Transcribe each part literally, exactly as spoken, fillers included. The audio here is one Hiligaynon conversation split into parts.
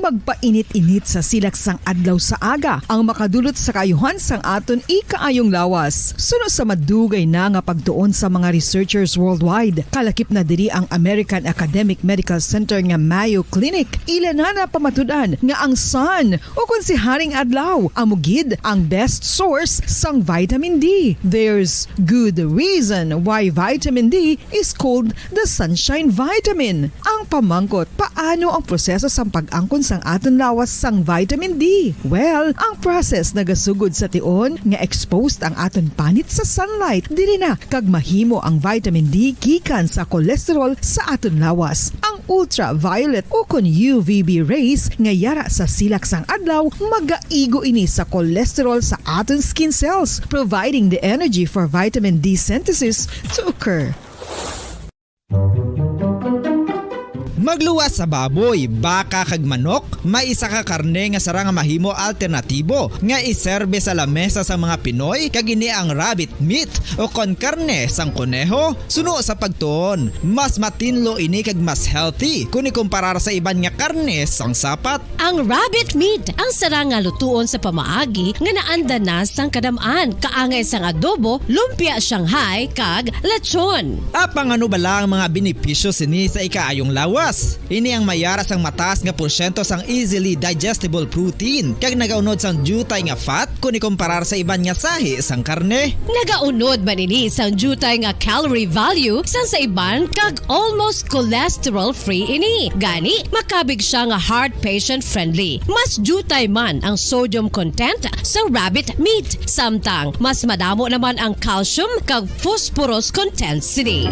Magpainit-init sa silak sang adlaw sa aga ang makadulot sa kaayuhan sang aton ikaayong lawas. Suno sa madugay na nga pagtuon sa mga researchers worldwide, kalakip na diri ang American Academic Medical Center nga Mayo Clinic, ila na napamatud-an nga ang sun, ukon si Haring Adlaw, amo gid ang best source sang vitamin D. There's good reason why vitamin D is called the sunshine vitamin. Ang pamangkot, paano ang proseso sang pag-angkon sang aton lawas sang vitamin D? Well, ang process nagasugod sa tion nga exposed ang aton panit sa sunlight. Diri na kag mahimo ang vitamin D gikan sa cholesterol sa aton lawas. Ang ultraviolet ukon U V B rays nga yara sa silak sang adlaw magaigo ini sa cholesterol sa aton skin cells, providing the energy for vitamin D synthesis to occur. Magluwas sa baboy, baka kag manok, may isa ka karne nga sarang nga mahimo alternatibo nga iserbe sa lamesa sa mga Pinoy, kag ini ang rabbit meat o kon karne sang koneho. Suno sa pagtuon, mas matinlo ini kag mas healthy kon ikumparar sa iban nga karne sang sapat. Ang rabbit meat ang sarang nga lutuon sa pamaagi nga naanda na sang kadam-an, kaangay sang adobo, lumpia Shanghai, kag lechon. Apang ano bala ang mga benepisyo sini sa ikaayong lawas? Ini ang mayara sang mataas nga porsyento sang easily digestible protein, kag nagaunod sang diutay nga fat kon ikumparar sa iban nga sahi sang karne. Nagaunod man ini sang diutay nga calorie value sang sa iban, kag almost cholesterol-free ini. Gani, makabig siya nga heart patient-friendly. Mas diutay man ang sodium content sa rabbit meat, samtang mas madamo naman ang calcium kag phosphorus content sini.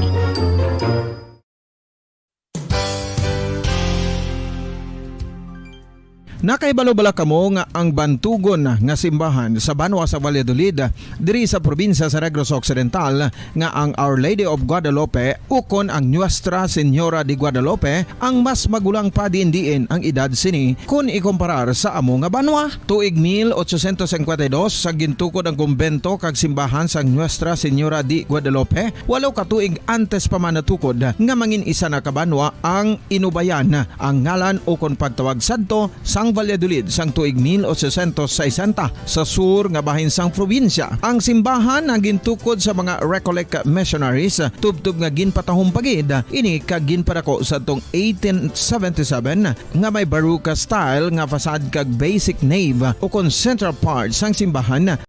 Nakahibalo bala kamo nga ang bantugon nga simbahan sa banwa sa Valladolid, diri sa probinsya sa Negros Occidental, nga ang Our Lady of Guadalupe ukon ang Nuestra Señora de Guadalupe ang mas magulang pa diin-diin ang edad sini kon ikumparar sa amo nga banwa? Tuig mil ochocientos cincuenta y dos, sa gintukod ang kumbento kag simbahan sang Nuestra Señora de Guadalupe, walo ka tuig antes pa man natukod nga mangin isa na ka banwa ang Inubayan, ang ngalan ukon pagtawag sadto sang Valladolid sang tuig mil ochocientos sesenta, sa sur nga bahin sang probinsya. Ang simbahan ang gintukod sa mga Recollect missionaries, tubtob nga ginpatahom pa gid ini kag ginpadako sadtong eighteen seventy-seven, nga may Baroque style nga facade kag basic nave ukon central part sang simbahan.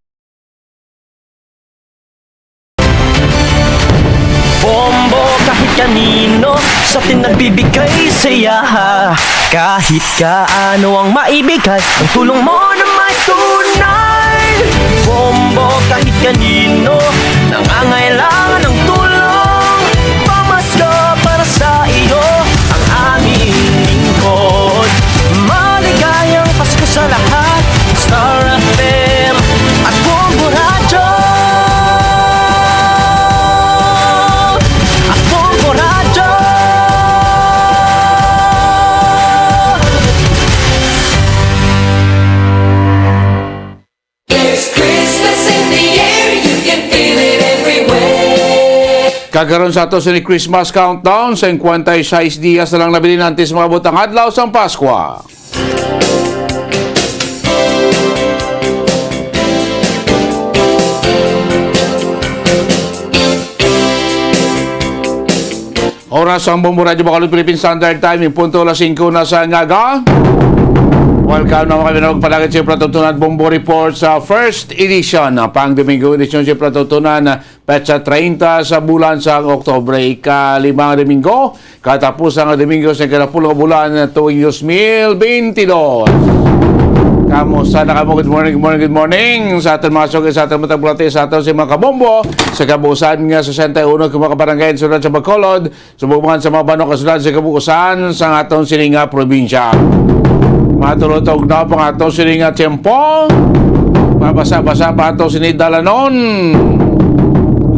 Bombo kahit kanino sa atin nagbibigay saya. Kahit kaano ang maibigay, ang tulong mo na may tunay. Bombo kahit kanino nangangailangan ng tulong. Pamasko para sa iyo ang aming lingkod. Maligayang Pasko sa lahat. Star F M at Bombo Radyo. At Bombo Radyo. There's Christmas in the air, you can feel it everywhere. Kag karon sa ato sini Christmas countdown, singkwenta y seis dias na lang nabilin antes maabot ang adlaw sang Paskwa. Oras ang Bombo Radyo Bacolod Philippine Standard Time, in punto alas singko na sa aga. Welcome naman kami na magpalagad sa Pratugtunan Bombo Report sa first edition, pang Domingo edisyon sa Pratugtunan, petsa treinta sa bulan sa Oktubre, ikalimang Domingo, katapusang Domingo sa ikanapulo nga bulan tuig dos mil bentidós. Kamusta na kamo? Good morning, good morning, good morning sa aton mga suki, sa aton mga bulati, sa aton sa mga kabombo, sa kabuusan nga sesenta y uno ka mga kabarangay sa syudad sa Bacolod, subong man sa mga banwa kag syudad sa kabuusan sa aton sini nga probinsya. Matulutog na pa nga aton sini nga tiyempo. Mabasa-basa pa aton sini dalanon.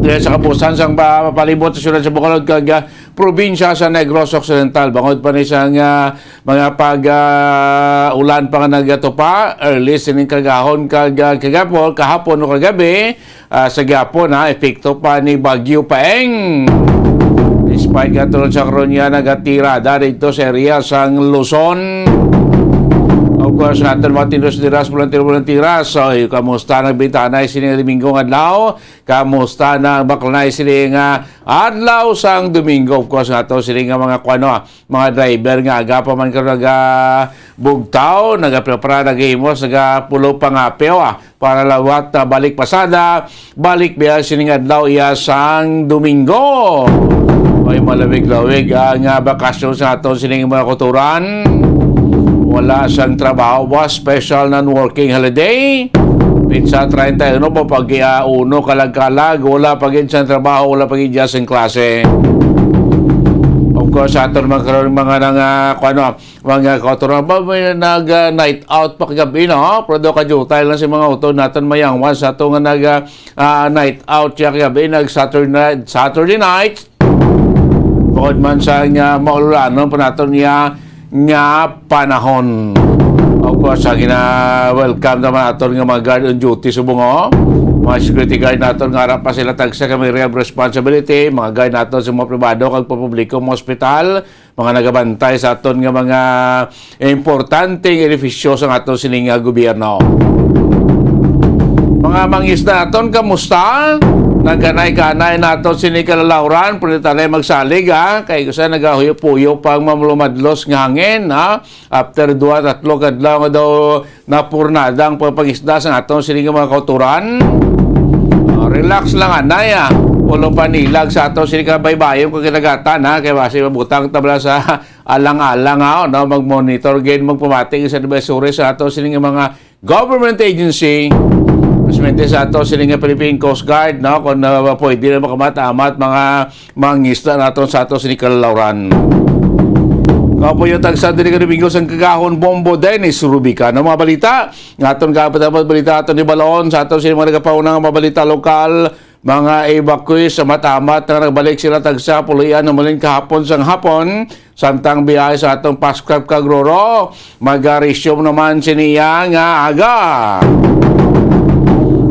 Diri sa kabuusan sang pa-, palibot sa syudad sa Bacolod kag, ah, probinsya sa Negros Occidental. Bangod pa ni sang, ah, mga pag, ah, ulan pa nga nagatupa, early sining kagahon kag, ah, kagapon, kahapon o kagabi, ah, sa gihapon, ha, epekto pa ni Bagyo Paeng. Despite nga turon sa karon nga nagatirada dito sa area sang Luzon, Of course, sa aton mga tindos diras, volunteer, volunteeras. So, kamusta na ang bintana sini nga Domingo nga adlaw? Kamusta na ang baklanay sini nga adlaw sang Domingo? Of course, nga ato sini nga mga kuano, mga driver nga aga pa man karon naga bugtaw, nagaprepara, nagahimos, nagapulo pangapew, ah, para lawat na balik pasada, balik biya sining adlaw iya sang Domingo. May malawig-lawig ang, ah, bakasyon sa aton sining mga kuturan. Wala sang trabaho, was special non-working holiday. Petsa treinta y uno pa pag, ah, uno kalag-kalag, wala pa gid sang trabaho, wala pa gid sang klase. Of course, sa aton mga karon, mga nang, ah, kuano, mga kautoran ba, may nag, ah, night out pa kagabi, no? Pero daw kajutay lang sa mga utod naton mayangwan sa ato nga nag, ah, ah, night out siya kagabi, nag Saturday night, Saturday night. Bukod man sa nga maululanon pa naton niya nga panahon. Of course, ang gina-welcome naman naton nga mga guard on duty subong, oh. Mga security guard naton nga ara pa sila tagsa ka may area of responsibility, mga guard naton sa mga pribado kag papubliko, mga ospital, mga nagabantay sa aton nga mga importanteng edifisyo sa aton sining nga gobyerno. Mga mangisda naton, kamusta? Nagkanay-kanay naton sini kalalawran, pwede tayo magsalig, ha? Kay kasi nagahuyop-huyop pa ang malumadlos nga hangin, ha? After duha, tatlo ka adlaw nga daw napurnada ang pagpangisda sa aton sini nga mga kauturan. Ah, relax lang, anay, ah. Ulo panilag sa aton sini kabaybayon kag kinagatan, ha? Kay basi mabutang tabla sa alang-alang, ha? No? Mag-monitor gid, magpamati sa advisory sa aton sini nga mga government agency. Mas mente sa aton sini nga Philippine Coast Guard, no? Kung, ah, pwede na makamat-amat mga mangisda naton sa aton sini kalalawran. Kapuyo tagsa diri ka Domingo sang Kagahon, Bombo Dennis Rubica. No, mga balita, nga aton kaabot-abot balita aton ni Balon sa aton sini mga nagapauna nga mga balita lokal, mga evacuees sa Matamat nga nagbalik sila tagsa pulian namalin kahapon sang hapon, samtang biyahe sa atong Pascrap kag Roro, mag-resume naman siniya nga aga.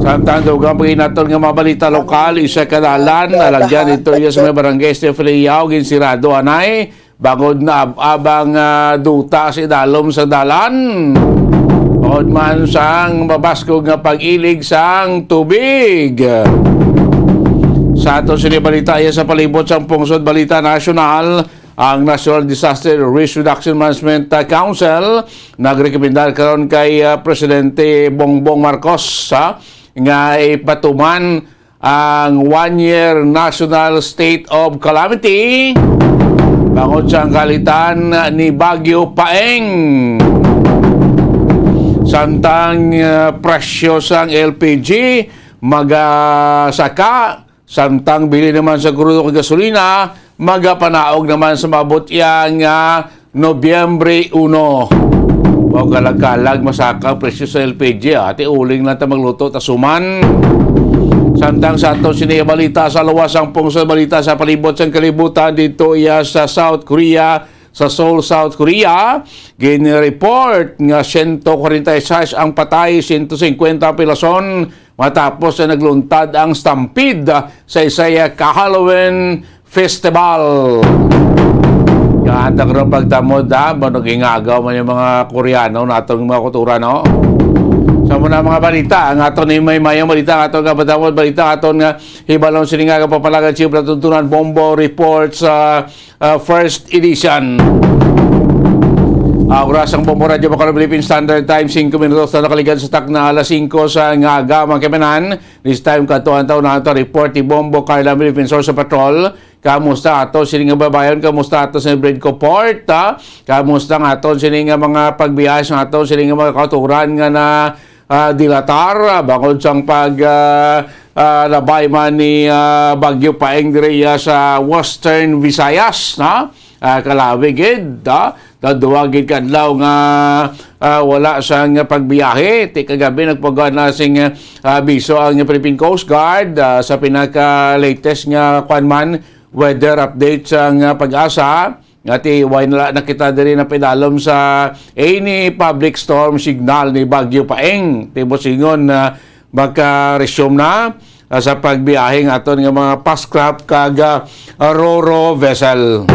Samtang dugang paginaton nga mga balita lokal, isa ka dalan nalagyan dito iya sa may barangay Stephen Yao, ginsirado anay bangod na ab-abang, ah, duta sa idalom sa dalan. Bangod man sang mabaskog nga pag-ilig sang tubig. Sa ato sini balita iya sa palibot sang pungsod, balita nasyonal, ang National Disaster Risk Reduction Management, ah, Council nagrekomendar karon kay, ah, Presidente Bongbong Marcos, ha, nga ipatuman ang one-year national state of calamity bangod sa kalitan ni Bagyo Paeng. Samtang, ah, presyo sang L P G magasaka, samtang bili naman sa krudo kag gasolina magapanaog naman sa maabot iya nga Nobyembre uno. Wow, kalag-kalag masaka ang presyo sa L P G, ah. Ati uling lang ta magluto, tasuman. Samtang sa ato sini balita sa luwas sang pungsod, balita sa palibot sang kalibutan, dito iya sa South Korea, sa Seoul, South Korea, gin-report nga siyento kwarenta y seis ang patay, siyento singkwenta ang pilason, matapos na nagluntad ang stampede sa isa ka Halloween festival. Yan, ta karon pagtamod, ha? Ba, nag-ingagaw man yung mga Koreano, natong mga kultura, no? Sa muna mga balita, ang ato ni may mayong balita, ang ato nga pagtamod balita, ato nga hibalon sini nga kapapalagan, siyempre, tuntunan, Bombo Reports, ah, ah, first edition. Ah, oras ang Bombo Radyo Bacolod Philippine Standard Time, singko minutos na nakaligan sa takna alas singko sa nga aga, mga kaibigan. This time, katuan taon na ito, report ni Bombo Carla Philippine Source of Patrol. Kamusta ato sini nga babayon? Kamusta ato sa Bridco Port, ha? Kamusta nga ato sini nga mga pagbiyahe sa ato sini nga mga kauturan nga na, ah, dilatar, ah, bangod sang pag, ah, ah, labay man ni, ah, Bagyo Paeng diri, ah, sa Western Visayas, ha? Ah, kalawi gid, ha? Duha gid ka adlaw nga, ah, wala sang pagbiyahe. Ti kagabi nagpagawa na sing, ah, abiso ang Philippine Coast Guard, ah, sa pinaka-latest nga kwan man, weather update sang, ah, PAGASA. Nga ti, wala na kita diri na pinalom sa any public storm signal ni Bagyo Paeng. Ti bosingon, ah, maka-resume na, ah, sa pagbiyahe nga aton nga mga Pascrap kag, ah, Roro vessel.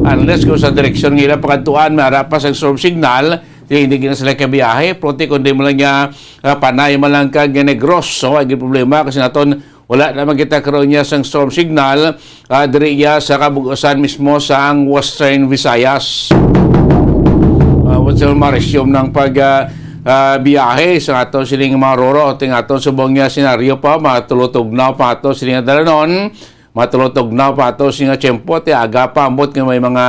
Unless kung sa direksyon nga ila pakadtuan, may ara pa sa storm signal, Di, hindi gina sila kabiyahe, puti kundi mo lang nga, ah, Panay man lang kag Negros. So, ay problema kasi naton wala naman kita karon niya sang storm signal, ah, diri iya sa kabug-usan mismo sang Western Visayas. Ah, what's your ma-resume ng pag, ah, ah, biyahe sa aton sining mga roro, ting aton subong niya senaryo pa, matulutog na pa ato sining dalanon. Matulutog na pa ato sing tiyempo, ti aga pa, ambot nga may mga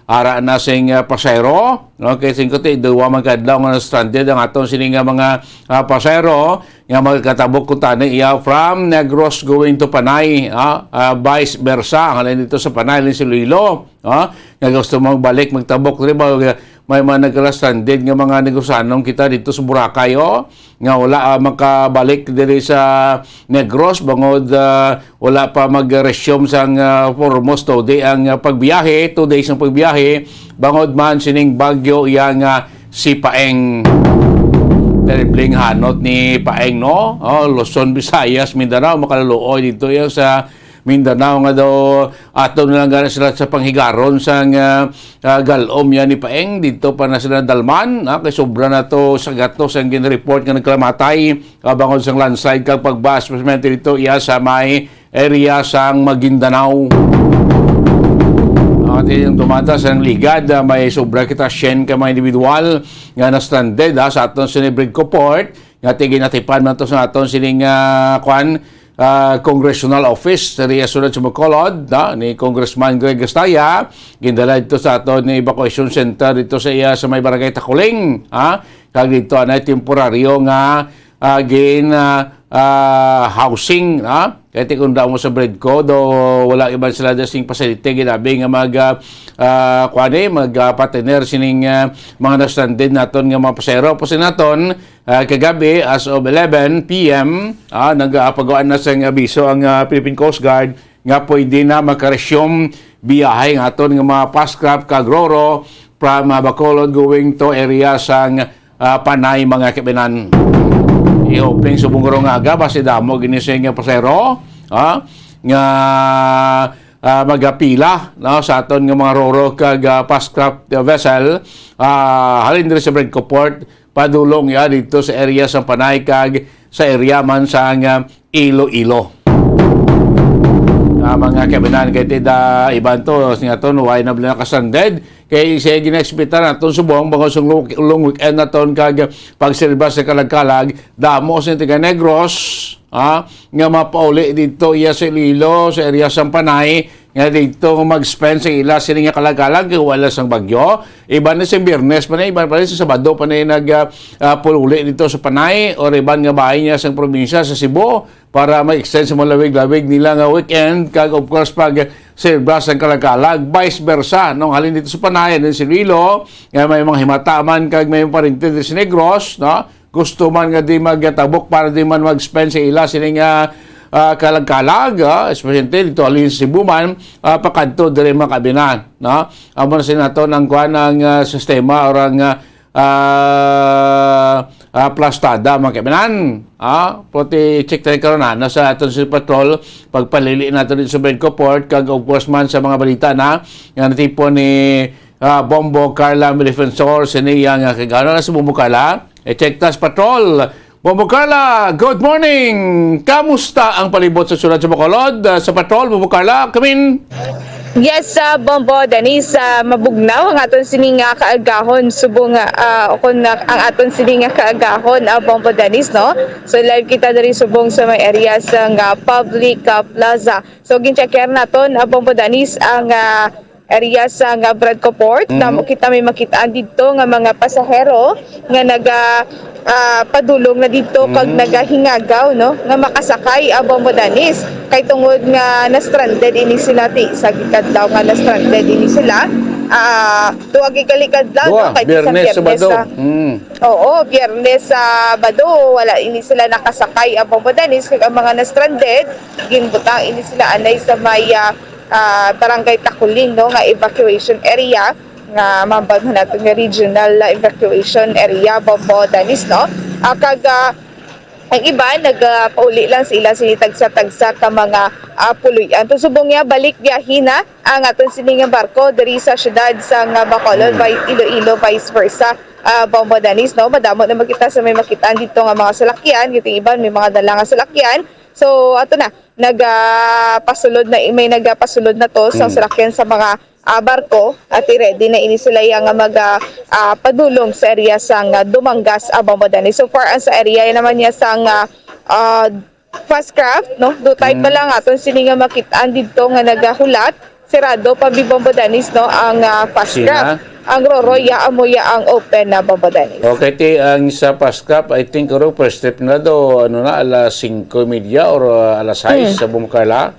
ara na sing, ah, pasahero, no? Kay sing kuti, duwa man ka adlaw nga na-stranded ang aton sini nga mga, ah, pasahero nga magkatabok kuntani iya from Negros going to Panay, ah, ah, vice versa, ang halin dito sa Panay, halin sa Iloilo, ah, nga gusto magbalik, magtabok, di ba? May mga nagkala-stranded nga mga negosyanong kita dito sa Boracay, oh, nga wala, ah, makabalik diri sa Negros bangod, ah, wala pa mag-resume sang, ah, Formos Today ang, ah, pagbiyahe, two days ang pagbiyahe, bangod man sining bagyo iya nga si Paeng. Terribleng hanot ni Paeng, no? Oh, Luzon, Visayas, Mindanao, makaluluoy dito yan sa Mindanao nga daw ato na lang gani sila sa panghigaron sang, ah, ah, galom yan ni Paeng. Dito pa na sila dalman, ah, kay sobra na to sa gatos ang gin-report nga nagkalamatay, ah, bangod sang landslide kag pagbaha, especially dito iya sa may area sang Maguindanao. Ang ating dumata sa ligad, ah, may sobra kita siyam ka mga individual nga na-stranded, ah, sa aton sa Negros Port. Nga ti ginatipan man to sa aton sining, ah, kwan, ah, congressional office diri sa sulod sa Bacolod, no, ni Congressman Greg Estrella. Gindala dito sa aton ni evacuation center dito sa iya sa may barangay Takuling, ha? Kag dito anay temporaryo nga, ah, gin, ah, ah, housing, ha? Kay ti kung damo sa Bredco, do wala iban sila da sing facility ginabi nga mag, ah, ah, kwan, eh, mag, ah, patiner sining, ah, mga na-stranded naton nga mga pasahero. Pusin naton, ah, kagabi, as of eleven P M, ah, nagapagawa na sang abiso ang, ah, Philippine Coast Guard nga pwede na makaresume biyahe nga aton nga mga Pascrap kag Roro from, ah, Bacolod going to area sang, ah, Panay, mga kaibinan. I-hoping subong karong aga, basi damo gini sa inyo pasero, ah, nga, ah, magapila, no, sa aton nga mga Roro kag, ah, Pascrap vessel, ah, halin diri sa Bredco Port, padulong ya dito sa area sa Panay kag sa area man sa nga Iloilo. Ah, mga kaibinan, kay ti da iban to, nga to, why na bala nakasanded? Kay siya gina-expectar naton subong, bangod sa long, long weekend naton kag pagsilbas sa kalag-kalag, damo sa taga Negros, ah, nga mapauli dito iya sa Iloilo, sa area sa Panay, nga dito mag-spend sa ila sini nga kalag-kalag kay wala sang bagyo. Iban na sa Biyernes pa na, iban pa rin sa Sabado pa na yung nag, ah, ah, pululi dito sa Panay or iban nga bahay niya sa probinsya sa Cebu para mag-extend sa mga lawig-lawig nila nga weekend. Kag of course, pag silbas ang kalag-kalag, vice versa, nung halin dito sa Panay, din si Iloilo, nga may mga himataman kag may mga parinti dito sa Negros, no? Gusto man nga di magtabok para di man mag-spend sa ila sini nga, ah, kalag-kalag, ah, especially dito halin sa Cebu man, ah, pakadto diri mga kabinan, no? Amo na sila nato ng kuan ang, ah, sistema or ang, ah, ah, ah, plastada, mga kabinan. Ah, pati check tayo karon na nasa aton si patrol pagpalili nato dito sa Bredco Port kag of course man sa mga balita na nga natipon ni, ah, Bombo Carla Defensor, sini iya nga kagano na si Bombo Carla. I-check tas patrol. Bombo Carla, good morning! Kamusta ang palibot sa syudad sa Bacolod? Ah, sa patrol, Bombo Carla, come in! Yes, ah, Bombo Dennis, ah, mabugnaw ang aton sining, ah, kaagahon subong, ah, o kung, ah, ang aton sining, ah, kaagahon, ah, Bombo Dennis, no? So, live kita diri subong sa may area sa nga public, ah, plaza. So, ginchecker naton, ah, Bombo Dennis, ang, ah, area sa nga Bredco Port. Mhm. Damo kita may makitaan didto nga mga pasahero nga naga, ah, padulong na didto kag Mhm. nagahingagaw, no, nga makasakay, ah, Bombo Dennis. Kay tungod nga na-stranded ini sila, ti, sa gikadlaw nga na-stranded ini sila. Ah, duha gikalikadlaw, Duha, no, kay ti sa Biyernes, Biyernes, Sabado. ah, Mm. Oo, Biyernes, Sabado, wala ini sila nakasakay, ah, Bombo Dennis, kag ang mga na-stranded, ginbutang ini sila anay sa may, ah, ah, Barangay Takuling, no, nga evacuation area, nga mambal man nato nga regional, ah, evacuation area, Bombo Dennis, no? Ah, kag, ah, ang iban, nagapauli lang sa ila sini tagsa-tagsa ka mga, ah, puloy-an. Kung subong niya, balik biyahe na ang aton sini nga barko diri sa syudad sa nga Bacolod, Mm. vi-, Iloilo, vice versa. ah, Bombo Dennis, no? Madamo na makita sa may makitaan dito nga mga salakyan, dito iban may mga dala nga salakyan. So, ato na, nagapasulod na, may nagapasulod na to sa Mm. salakyan sa mga, ah, barko at ready na ini sila yang mag, ah, ah, padulong sa area sang, ah, Dumangas, ah, Bombo Dennis. So far, ang sa area naman niya sang, ah, ah, Fast Craft, no? Dutay pa Mm. lang aton sini nga makitaan didto nga nagahulat. Sirado pa bi Bombo Dennis, no, ang, ah, Fast Sina? Craft. Ang Roro, ya amo ya ang open na Bombo Dennis. Okay, ti ang sa Fast Craft, I think, oro, first trip na do, ano na, alas singko y media or, ah, alas sais Hmm. sa Bumkarla.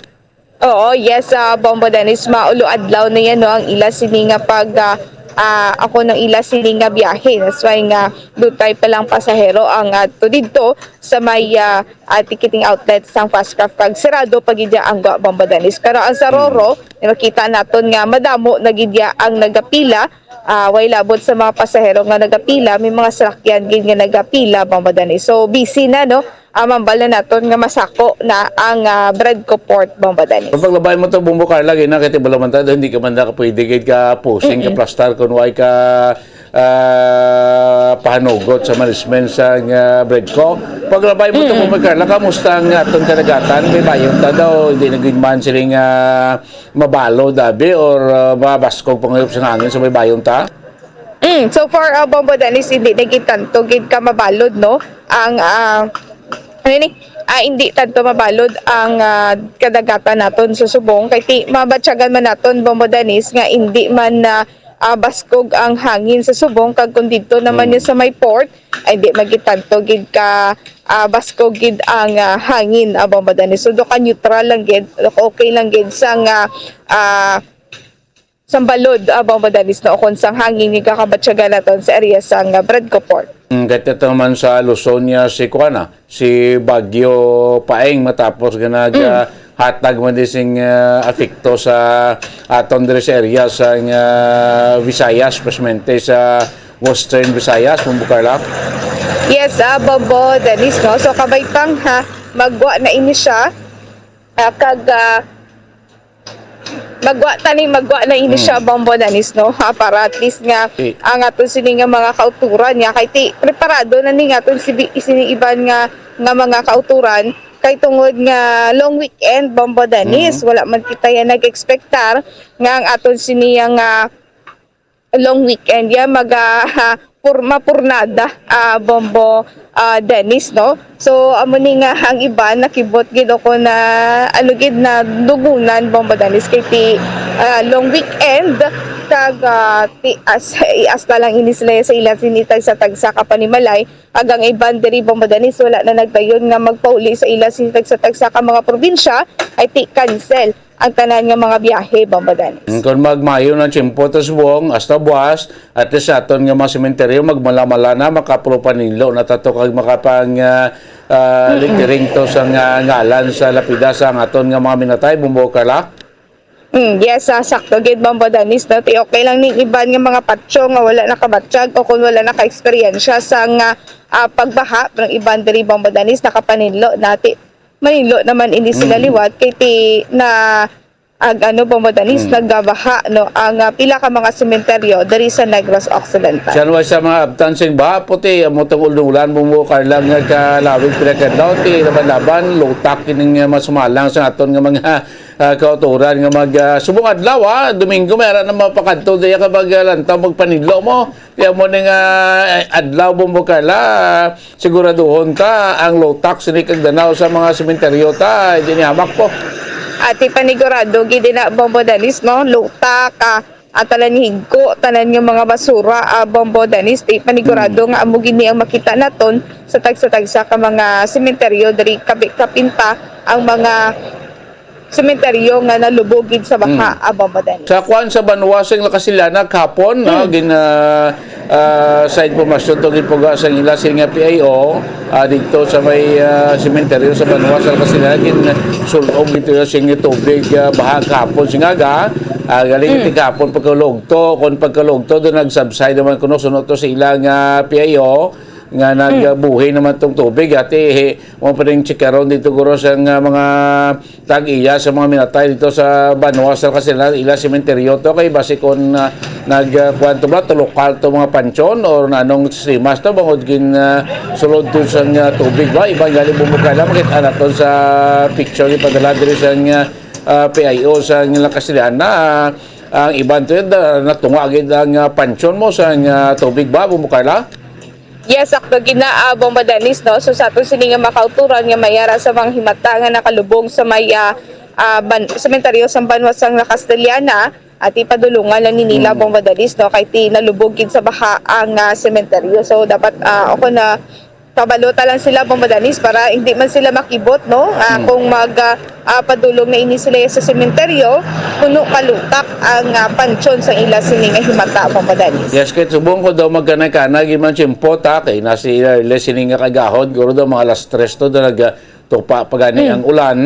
Oo, yes, ah, Bombo Dennis, maulo adlaw na yan, no, ang ila sini nga pag, ah, ah, ako ng ila sini nga biyahe. That's why nga dutay pa lang pasahero ang, ah, to didto sa may, ah, ah, ticketing outlet sang Fast Craft kag sirado pa gid ya ang gwa, Bombo Dennis. Pero ang sa Mm. Roro, nakita naton nga madamo na gid ya ang nagapila. Ah, way labot sa mga pasahero nga nagapila, may mga salakyan gid nga nagapila, Bombo Dennis. So, busy na, no? Ah, mambal na naton nga masako na ang, ah, Bredco Port, Bombo Dennis. Kapag labay mo to, Bombo Carla, gina, kay tibalo man ta, hindi ka man na pwede gid ka posing, Mm-mm. ka plastar, kung way ka, ah, pahanugot sa management sa, nga Bredco. Paglabay mo to, Mm-mm. Bombo Carla, kamusta ang aton kadagatan? May bayong ta daw, hindi na gid man siling, ah, mabalod, abi, or, ah, mabaskog pangayop sa hangin sa may bayong ta? Mm, so far, ah, Bombo Dennis, hindi na gid tanto gid ka mabalod, no? Ang, ah, ano ni? Ah, hindi tanto mabalod ang, ah, kadagatan naton sa subong. Kay ti, mabatyagan man naton, Bombo Dennis, nga hindi man na, ah, baskog ang hangin sa subong. Kag kung didto naman Mm. niya sa may port, ay di man gid tanto gid ka, ah, baskog gid ang, ah, hangin, ah, Bombo Dennis. So, do ka neutral lang gid, okay lang gid sang, ah, ah, sang balod, ah, Bombo Dennis, no, kung sang hangin nga kakabatyagan naton sa area sang, ah, Bredco Port. Mm, kahit ito naman sa Luzon niya si kuana, si Bagyo Paeng matapos nga nag, Mm. ah, hatag man di sing, ah, apekto sa aton diri sa area sa, ah, Visayas, espesmente sa Western Visayas, Bombo Carla. Yes, ah, Bombo Dennis, no? So, kabay pang, ha, magwa na ini siya. Ah, kag, ah, magwa tani, magwa na ini siya, Mm. Bombo Dennis, no? Ha, para at least nga Eh. ang aton sini nga mga kauturan niya kay ti preparado na ni nga aton si, sini iban nga, nga mga kauturan kay tungod nga long weekend, Bombo Dennis, Mm. wala man kita yan nag-expectar nga ang aton sini nga long weekend ya maga, ha, pur-, mapurnada, ah, Bombo, ah, Dennis, no? So, amo ni nga ang iban nakibot gid ako na, ano gid, na dugunan, Bombo Dennis, kay ti, ah, long weekend kag, ah, ti as, ias na lang ini sila sa ila sini tagsa-tagsa ka panimalay. Kag ang iban diri, Bombo Dennis, wala na nagdayon nga magpauli sa ila sini tagsa-tagsa ka mga probinsya, ay ti cancel ang tanan nga mga biyahe, Bombo Dennis. Mm, kung magmayo ng tiyempo, tas buong, hasta buwas, at least sa aton nga mga sementeryo, magmala-mala na, makapropanilo na tato kag makapang, ah, ah, Mm-mm. litiring to sa nga ngalan sa lapida sa ang aton nga mga minatay, Bombo Carla. Mm, yes, ah, sakto gid, Bombo Dennis, no? Ti okay lang ning iban nga mga patyo nga wala nakabatyag o kung wala naka-eksperyensya sa nga, ah, pagbaha, pero ang iban diri, Bombo Dennis, nakapanilo na ti manilo naman ini sila Mm. liwat kay ti na ag ano, Bombo Dennis, Mm. nagbabaha, no, ang, ah, pila ka mga sementeryo diri sa Negros Occidental. Siya naman sa mga abtan sing baha, puti, amo tong ulan, Bombo Carla, nga kalawig pila ka adlaw, ti laban-laban, lutak kining, ah, masumalang sa aton nga mga, ah, kauturan nga mag, ah, subong adlaw, ah, Domingo, may ara na mapakadto diya ka mag, ah, lantaw, magpanilo mo. Kaya mo ning, ah, adlaw, Bombo Carla, ah, siguraduhon ta ang lotak sini kag danaw sa mga sementeryo ta, hindi ni hamak po. Ati panigurado gid na, Bombo Dennis, no? Lotak, ah, ang tanan ni higko, tanan nga mga basura, ah, Bombo Dennis, ti panigurado Mm. nga amo gid ni ang makita naton sa tagsa-tagsa ka mga sementeryo diri kabi-, kapin pa ang mga sementeryo nga nalubog gid sa baha, Mm. ah, Bombo Dennis. Sa kwan sa banwa sing La Castellana kahapon, no, Mm. gin, ah, ah, sa impormasyon to ginpuga sa ila sing nga P I O, ah, dito sa may, ah, sementeryo sa banwa sa La Castellana, gin sul-ob dito yung sing tubig, ah, baha kahapon sing aga, ah, galing Mm. iti kahapon pagkalugto, kung pagkalugto doon nag-subside naman kuno sunod to sa ilang, ah, P I O, nga nagbuhi naman tong tubig. Ati, eh, mo pa rin chikaron dito, guro, sa nga mga tag-iya sa mga minatay dito sa banwa sa Castellana, ila sementeryo to, kay basi kon, ah, nag, ah, kuwan to ba, to lokal to mga pansyon or nanong simas to, bangod gin, ah, sulod to sa nga tubig ba? Iba gali bumukala, makita naton sa picture ni padala diri sa nga, ah, P I O sa nga Castellana, ah, ang iban to, ah, natunga gid ang, ah, pansyon mo sa nga tubig ba, bumukala? Yes, sakto gid na, ah, Bombo Dennis, no? So, sa aton sini nga makauturan nga mayara sa mga himata nga nakalubong sa may, ah, ah, ban-, sementeryo sa banwa sang La Castellana, at ipadulungan lang ni nila, Mm. Bombo Dennis, no? Kay ti nalubog gid sa baha ang, ah, sementeryo. So, dapat, ah, ako na pabalota lang sila, Bombo Dennis, para hindi man sila makibot, no? Ah, Mm. kung mag, ah, ah, padulong na ini sila sa sementeryo, puno kalutak ang, ah, pansyon sa ila sini nga himata, Bombo Dennis. Yes, kay subong ko daw magkanay-kanay, gid man tiyempo ta, kay nasi ila sini nga kagahon, guro daw mga alas tres to, daw nag, ah, tupa pa gani Mm. ang ulan.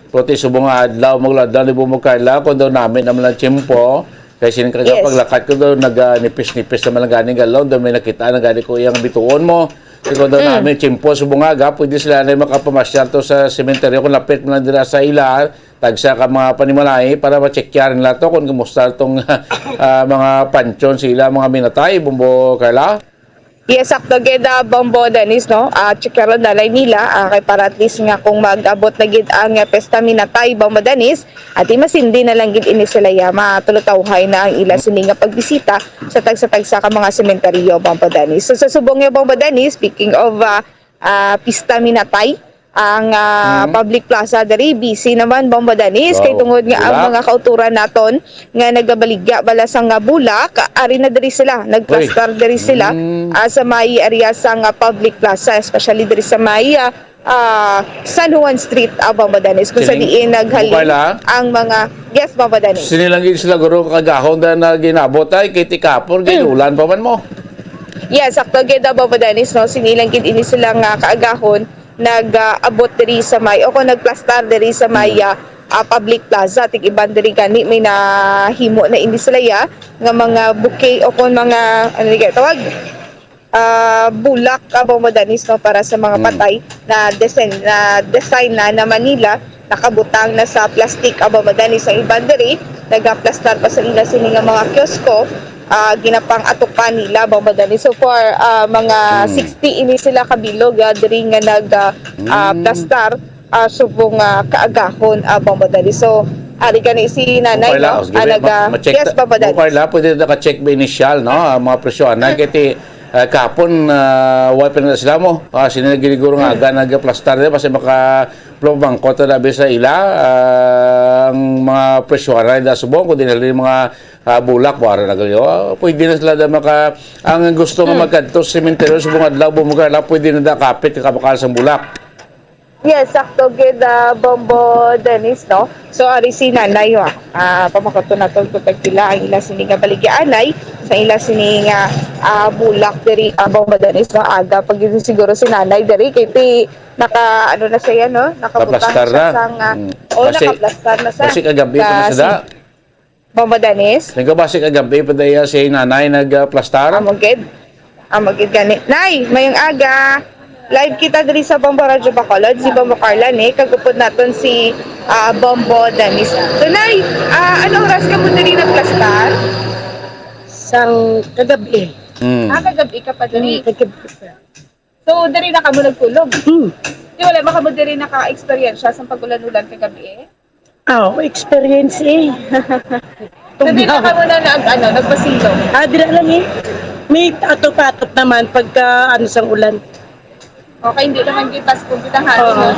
Pero ti subong nga adlaw, magladlaw ni Bombo Carla, kung daw nami naman ang tiyempo, kay sining kaga Yes. paglakat ko daw, nag, ah, nipis-nipis naman lang gani galon, daw may nakita na gani ko iyang bituon mo. Kay kung daw Mm. nami tiyempo, subong nga aga, pwede sila na makapamasyal to sa sementeryo, kung lapit man lang dira sa ila, tagsa ka mga panimalay para ma-checkyahan nila to kung kumusta tong, ah, mga pansyon sila, mga minatay, Bombo Carla? Yes, sakto gid, ah, Bombo Dennis, no? Ah, checkyaron na lang nila, ah, kay para at least nga kung mag-abot na gid ang, ah, pesta minatay, Bombo Dennis, at di masindi na lang gid ini sila ya, matulutawhay na ang ila sini nga pagbisita sa tagsa-tagsa ka mga sementeryo, Bombo Dennis. So, sa subong nga, Bombo Dennis, speaking of, ah, ah, pista minatay, ang, ah, Mm. public plaza diri, busy naman, Bombo Dennis, kay Wow. tungod nga ang Bulak. mga kauturan naton nga nagabaligya bala sa nga bulak, ari na diri sila, nagplastar Uy. diri sila, Mm. ah, sa may area sa nga public plaza, especially diri sa may, ah, ah, San Juan Street, ah, Bombo Dennis, kung sa Sining, diin naghalin Bukay lang. ang mga, yes, Bombo Dennis. Sini lang gid sila, guro, kagahon na, na ginabot ay kay tikapon, kay Mm. ulan pa man mo. Yes, sakto gid, ah, Bombo Dennis, no? Sini lang gid ini sila nga kaagahon nag-abot diri sa may, o kung nagplastar diri sa may, Mm. ah, ah, public plaza. Tig iban diri gani may nahimo na ini sila ya nga mga bouquet o kung mga, ano ni tawag? Ah, bulak, ah, Bombo Dennis, no, para sa mga Mm. patay na design, na design na, na Manila, nakabutang na sa plastic, ah, Bombo Dennis. Ang iban diri, nagaplastar pa sa ila sini nga mga kiosko, ah, ginapang-atupan nila, Bombo Dennis. So far, ah, mga Mm. sixty ini sila kabilog, ah, diri nga nag, ah, ah, Mm. plastar, ah, subong, ah, kaagahon, ah, Bombo Dennis. So, ari gani si nanay, Okay lang, no? sige, Ah, naga-, ma-, ma-check yes, ta-, Bombo Dennis. Okay lang, pwede na ka-check ba initial, no? Ang mga presyo, ana, Mm. kay ti, ah, kahapon, ah, wa pa na sila mo. Ah, sino na giniguro nga Mm. aga nagaplastar nila, basta maka-, pumangkot na labi sa ila, ah, ang mga presyo, ana, da subong, kung dinali mga, ah, bulak, wala na gani. Ah, pwede na sila da maka-, ang gusto nga Mm. magkadto sa sementeryo, subong adlaw, bumuka na, pwede na da kapit, kabakal sa bulak. Yes, sakto gid, ah, Bombo Dennis, no? So, ari si Nanay, wa. Ah, pamangkoton naton kung tagpila ang ila sini nga baligyaanay, sa ila sini nga, ah, bulak diri, ah, Bombo Dennis, no? Aga pa gid siguro si Nanay diri, kay ti-, naka, ano na siya, no? Nakabutang Naplastar siya na. sa nga, Mm. oh, Basi, nakaplastar na siya. basi kagabi pa na Sa siya da. si-, Bombo Dennis? Tingko ba si kagabi pa daya si nanay nagplastar? Amo gid. Amo gid gani. Nay, mayong aga. Live kita diri sa Bombo Radyo Bacolod, si Bombo Carla ni, kag upod naton si, ah, Bombo Dennis. So, Nay, ah, ano oras ka mo diri nagplastar? Sang kagabi. Mm. Ah, kagabi ka pa diri. Mm, kagabi pa. So, diri na kamo nagtulog? Hmm. Di wala man kamo diri naka-eksperyensya sa pag-ulan-ulan kagabi eh? Oh, experience eh. So, di na kamo na nag-, ano, nagpasilong? Ah, dira lang eh. May atop-atop naman pagka ano sang ulan. Okay, hindi naman kita sa kumpitan hati, Oo. no?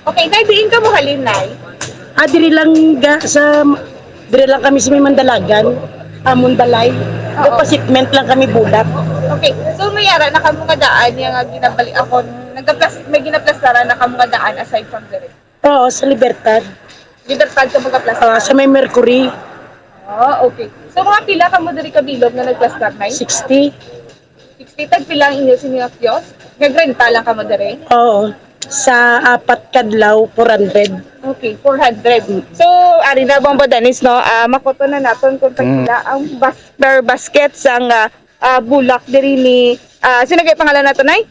Okay, Nay, diin kamo halin, Nay? Ah, diri lang ga, sa, diri lang kami sa may Mandalagan, amon balay. Oo. Nagpa-shipment lang kami bulak. Okay, so may ara na kamo nga daan, yung nga ginabali ako, nagaplas-, may ginaplastaran na kamo nga daan aside from diri? Oo, sa Libertad. Libertad ka magaplastar? Oo, sa may Mercury. Oh, okay. So, mga pila kamo diri kabilog nga nagplastar, Nay? Sixty. Sixty, tag pila ang inyo sini nga kiosk? Nagrenta lang kamo diri? Oo. Sa apat kadlaw, four hundred. Okay, four hundred. Mm. So, ari na, Bombo Dennis, no? Ah, makoto na naton kung tag Mm. pila ang bas-, per basket sang, ah, ah, bulak diri ni, Ah, sino kay pangalan nato, Nay?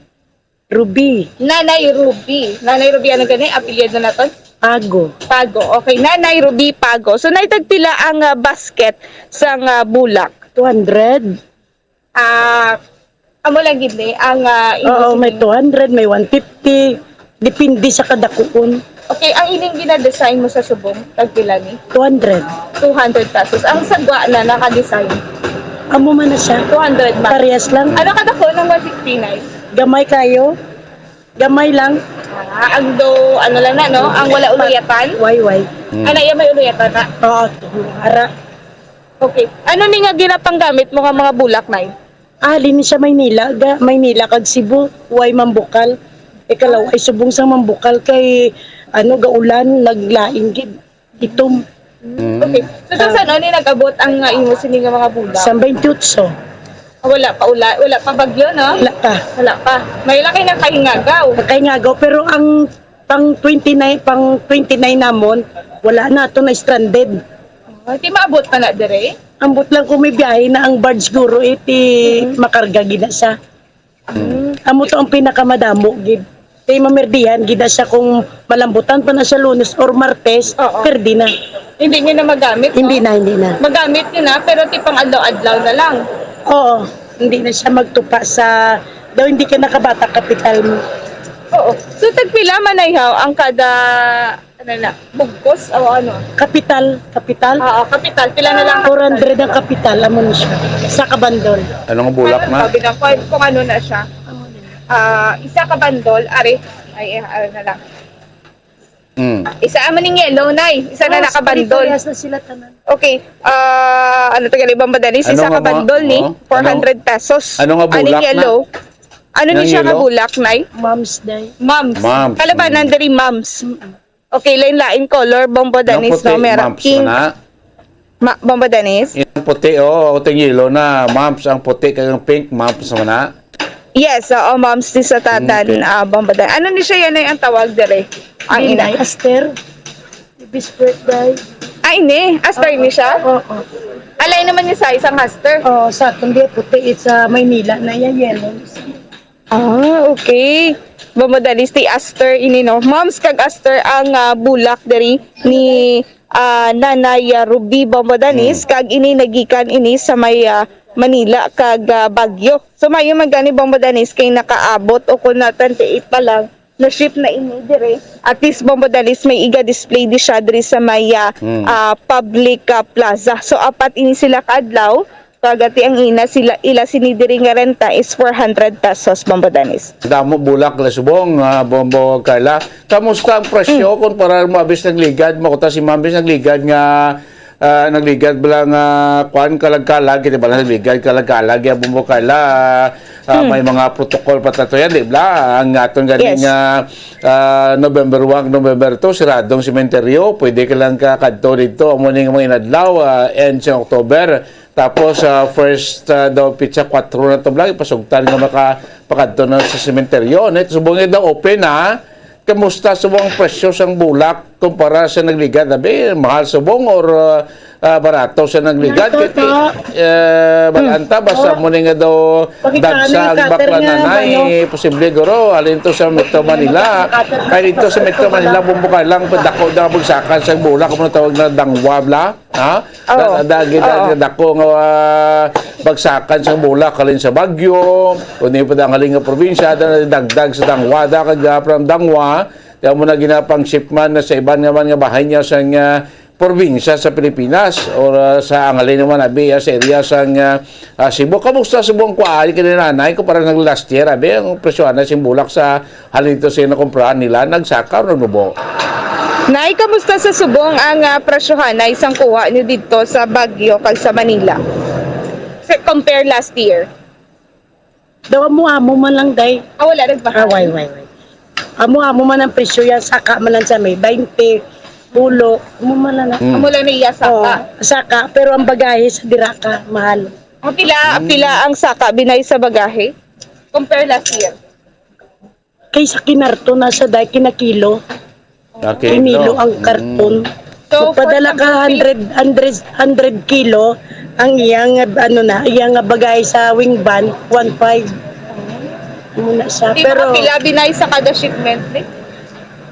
Ruby. Nanay Ruby. Nanay Ruby, ano gani? Apelyido naton? Pago. Pago. Okay, Nanay Ruby Pago. So, Nay, tagpila ang, ah, basket sang, ah, bulak? Two hundred. Ah, amo lang gid ni ang, ah, imo Oo, may siling. Two hundred, may one fifty. Depende sa kadakuon. Okay, ang ining gina-design mo sa subong, tagpila ni? Two hundred. Two hundred pesos. Ang sagwa na naka-design? Amo man na siya. Two hundred man. Parehas lang. Ano kadako ng one fifty, Nay? Gamay kayo. Gamay lang. Ah, ang do, ano lang na, no? Ang wala uluyatan? Way, way. Hmm. Ano, yung may uluyatan na? Oo, ara. Okay. Ano ni nga ginapanggamit mo nga mga bulak, Nay? Ah, lini siya Maynila, ga, Maynila kag Cebu, way mambukal. Ikalaw ay subong sang mambukal kay, ano, gaulan, naglaing gid. Itom. Mm. Okay. So, sa ano ni nag-abot ang, ah, imo sini nga mga bulak? Sa twenty-eight. Ah, wala pa ula, wala pa bagyo, no? Wala pa. Wala pa. May laki na kahingagaw. Kahingagaw, pero ang pang twenty-nine, pang twenty-nine namon, wala na, ato na stranded. Oh, di maabot pa na dire? Ambot lang kung may biyahe na ang barge siguro, eh, ti Mm. makarga gid na siya. Mm. Amo to ang pinakamadamo gid. Kay mamerdihan gid na siya kung malambutan pa na siya Lunes or Martes, Oo. perdi na. Hindi niyo na magamit, Hindi no? na, hindi na. Magamit niyo na, pero ti pang adlaw-adlaw na lang. Oo, hindi na siya magtupa sa, daw hindi ka nakabata kapital mo. Oo. So, tagpila man ay haw ang kada, ano na, bugkos o ano? Kapital, kapital. Oo, kapital. Pila na lang? Four hundred ang kapital, amo ni siya. Sa kabandol. Ano nga bulak Ano, na? Sabi na, kung, kung ano na siya. Ah, isa ka bandol, ari. Ay, eh, ano na lang. Mm. Isa amo ning yellow, Nay. Isa na Ah, nakabandol. Parehas na sila tanan. Okay. Ah, ano to gali, Bombo Dennis? Ano Isa nga ka mga, bandol ni oh, ano, four hundred pesos. Ano nga Aning bulak na? Yellow. Ano ni Nang siya nga yellow? Bulak, Nay? Moms, day. Moms. Moms. Kalabanan Mm. diri, moms. Mm-mm. Okay, lain-lain color, Bombo Nang Dennis, puti, no? Meron moms pink. Na. Ma-, Bombo Dennis? Yung puti, oo, ito yung yellow na, moms. Ang puti kag ang pink, moms naman na. Yes, oo, moms, di sa tatan, Okay. ah, Bombo Dennis. Ano ni siya yan ay ang tawag dire? Ang ina. Binay, Aster. Happy birthday. Ay, ni. Aster ni siya? Oo. Alay naman niya sa isang aster. Oo, sa aton di puti, it's, ah, Maynila na yan, yellow. Ah, okay. Bombo Dennis, ti Aster ini, no? Moms kag Aster ang, ah, bulak diri ni, ah, Nanay, ah, Ruby Bombo Dennis, Hmm. kag ini nagikan ini sa may, ah, Manila kag, ah, Baguio. So, maayo man gani, Bombo Dennis, kay nakaabot o kung na twenty-eight pa lang, na-ship na ini dire. At least, Bombo Dennis, may iga-display di siya diri sa may, ah, Hmm. ah, public, ah, plaza. So, apat ini sila ka adlaw. Kagati ang ina sila, ila sini diri nga renta is four hundred pesos, Bombo Dennis. Damo bulak la subong, ah, Bombo Carla. Kamusta ang presyo Mm. kung para mo abis nagligad, makuta si Ma'am, abis nagligad nga, ah, nagligad bala nga kuan, kalag-kalag, kita bala nagligad, kalag-kalag, ya, Bombo Carla, ah, ah, Mm. may mga protocol pa tato yan, di ba? Ang aton ganing, Yes. ah, ah, November one, November two, siradong sementeryo, pwede ka lang ka kadto dito, amo ning mga inadlaw, ah, end sa October. Tapos, ah, first, ah, daw, petsa kuwatro na to, bala, ipasugtan nga maka-, pakadto na sa sementeryo. Ano, subong nga daw open, ha? Kamusta subong ang presyo sang bulak kumpara sa nagligad? Abi, mahal subong or, ah, ah, barato sa nagligad? Barato Kay, to. eh, balanta, basta Oh. mo ni nga daw Pakita dagsa ni ang cutter bakla nga, na, ano? Eh, posible, guro, halin to sa Metro Manila. Kay dito sa Metro Manila, Bombo Carla, padako na bagsakan sa bulak, kung tawag na dangwa, bala. Ha? Oo. Da-, da-, da-, Oo. da-, dako nga, ah, bagsakan sang bulak halin sa Baguio, kundi pa ang halin nga probinsya, da-, dagdag sa dangwa, da, kag, ah, from dangwa, kaya mo na ginapang shipment na sa iban nga man nga bahin niya sang, ah, probinsya sa Pilipinas or, ah, sa ang halin naman, abi, ah, sa area sang, ah, ah, Cebu. Kamusta subong kuan kini nanay kumpara nag last year, abi, ang presyohan na sing bulak sa halin to sa nakumprahan nila, nagsaka o nagnubo? Nay, kamusta sa subong ang, ah, presyohan na isang kuha niyo didto sa Baguio kag sa Manila? Sa compare last year? Daw amo-amo man lang, day. Ah, wala nagbahay? Ah, way, way, way. Amo-amo man ang presyo yan, saka man lang sa may twenty, pulo, amo man lang na. Hmm. Amo lang na iya saka? Oo, saka, pero ang bagahe sa dira ka, mahal. Ah, pila, Hmm. pila ang saka binay sa bagahe? Compare last year? Kay sa kinarton na sa day, kinakilo. Ah, kilo. Kinilo ang Mm. karton. So, Magpadala for ka example, hundred, hundred, hundred kilo ang iyang, ano na, iyang bagay sa wing van, one five. Muna siya. Di Pero mga pila binay sa kada shipment, eh?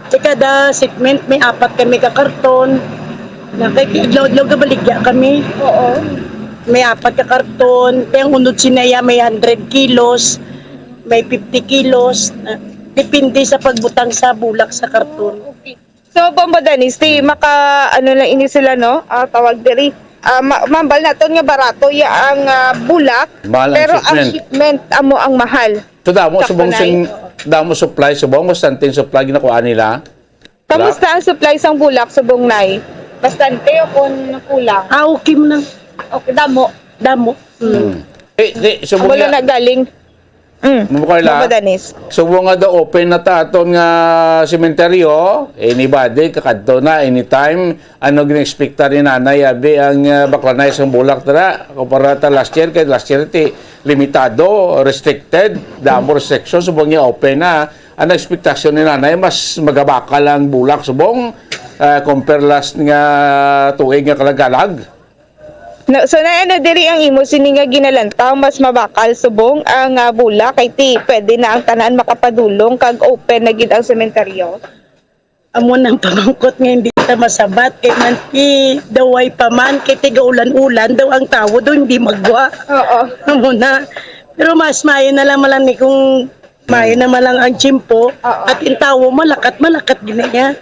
Sa kada shipment, may apat kami ka karton. Na kay adlaw-adlaw gabaligya kami. Oo. May apat ka karton. Kaya ang unod sinaya, may hundred kilos, may fifty kilos. Na, depende sa pagbutang sa bulak sa karton. Okay. So, Bombo Dennis, di maka, ano lang ini sila, no? Ah, tawag diri. Ah, ma-, mambal naton nga barato ya ang, ah, bulak, Mahal ang pero ang shipment. Shipment amo ang mahal. So, damo Sakto, subong Nay. Sing, damo supply, subong, bastante ang supply ginakuha nila. Kamusta ang supply sang bulak, subong, Nay? Bastante o kung kulang? Ah, okay mo lang. Okay, damo. Damo. Mm. Hmm. Eh, di, subong Amo lang ya- na galing. Mm. Ma'am Carla, Baba Danis. Subong nga daw open na ta aton nga sementeryo, anybody, kakadto na, anytime. Ano gina-expecta ni Nanay, abi, ang, ah, baklanay sang bulak dira? Kumpara ta last year, kay last year, ti, limitado, restricted, damo restriction, subong niya open na. Ang expectation ni Nanay, mas magabakal ang bulak, subong, ah, compare last nga tuig nga kalagalag. No, so, na ano diri ang imo sini nga ginalantaw, mas mabakal subong ang, ah, bulak, kay ti pwede na ang tanan makapadulong kag open na gid ang sementeryo? Amo nang pamangkot nga hindi ta masabat kay man ti daway pa man kay tigaulan-ulan daw ang tawo daw hindi magwa. Oo. Amo na. Pero mas maayo na lang man lang ni kung maayo na man lang ang tiyempo Oo. at ang tawo malakat, malakat gina niya.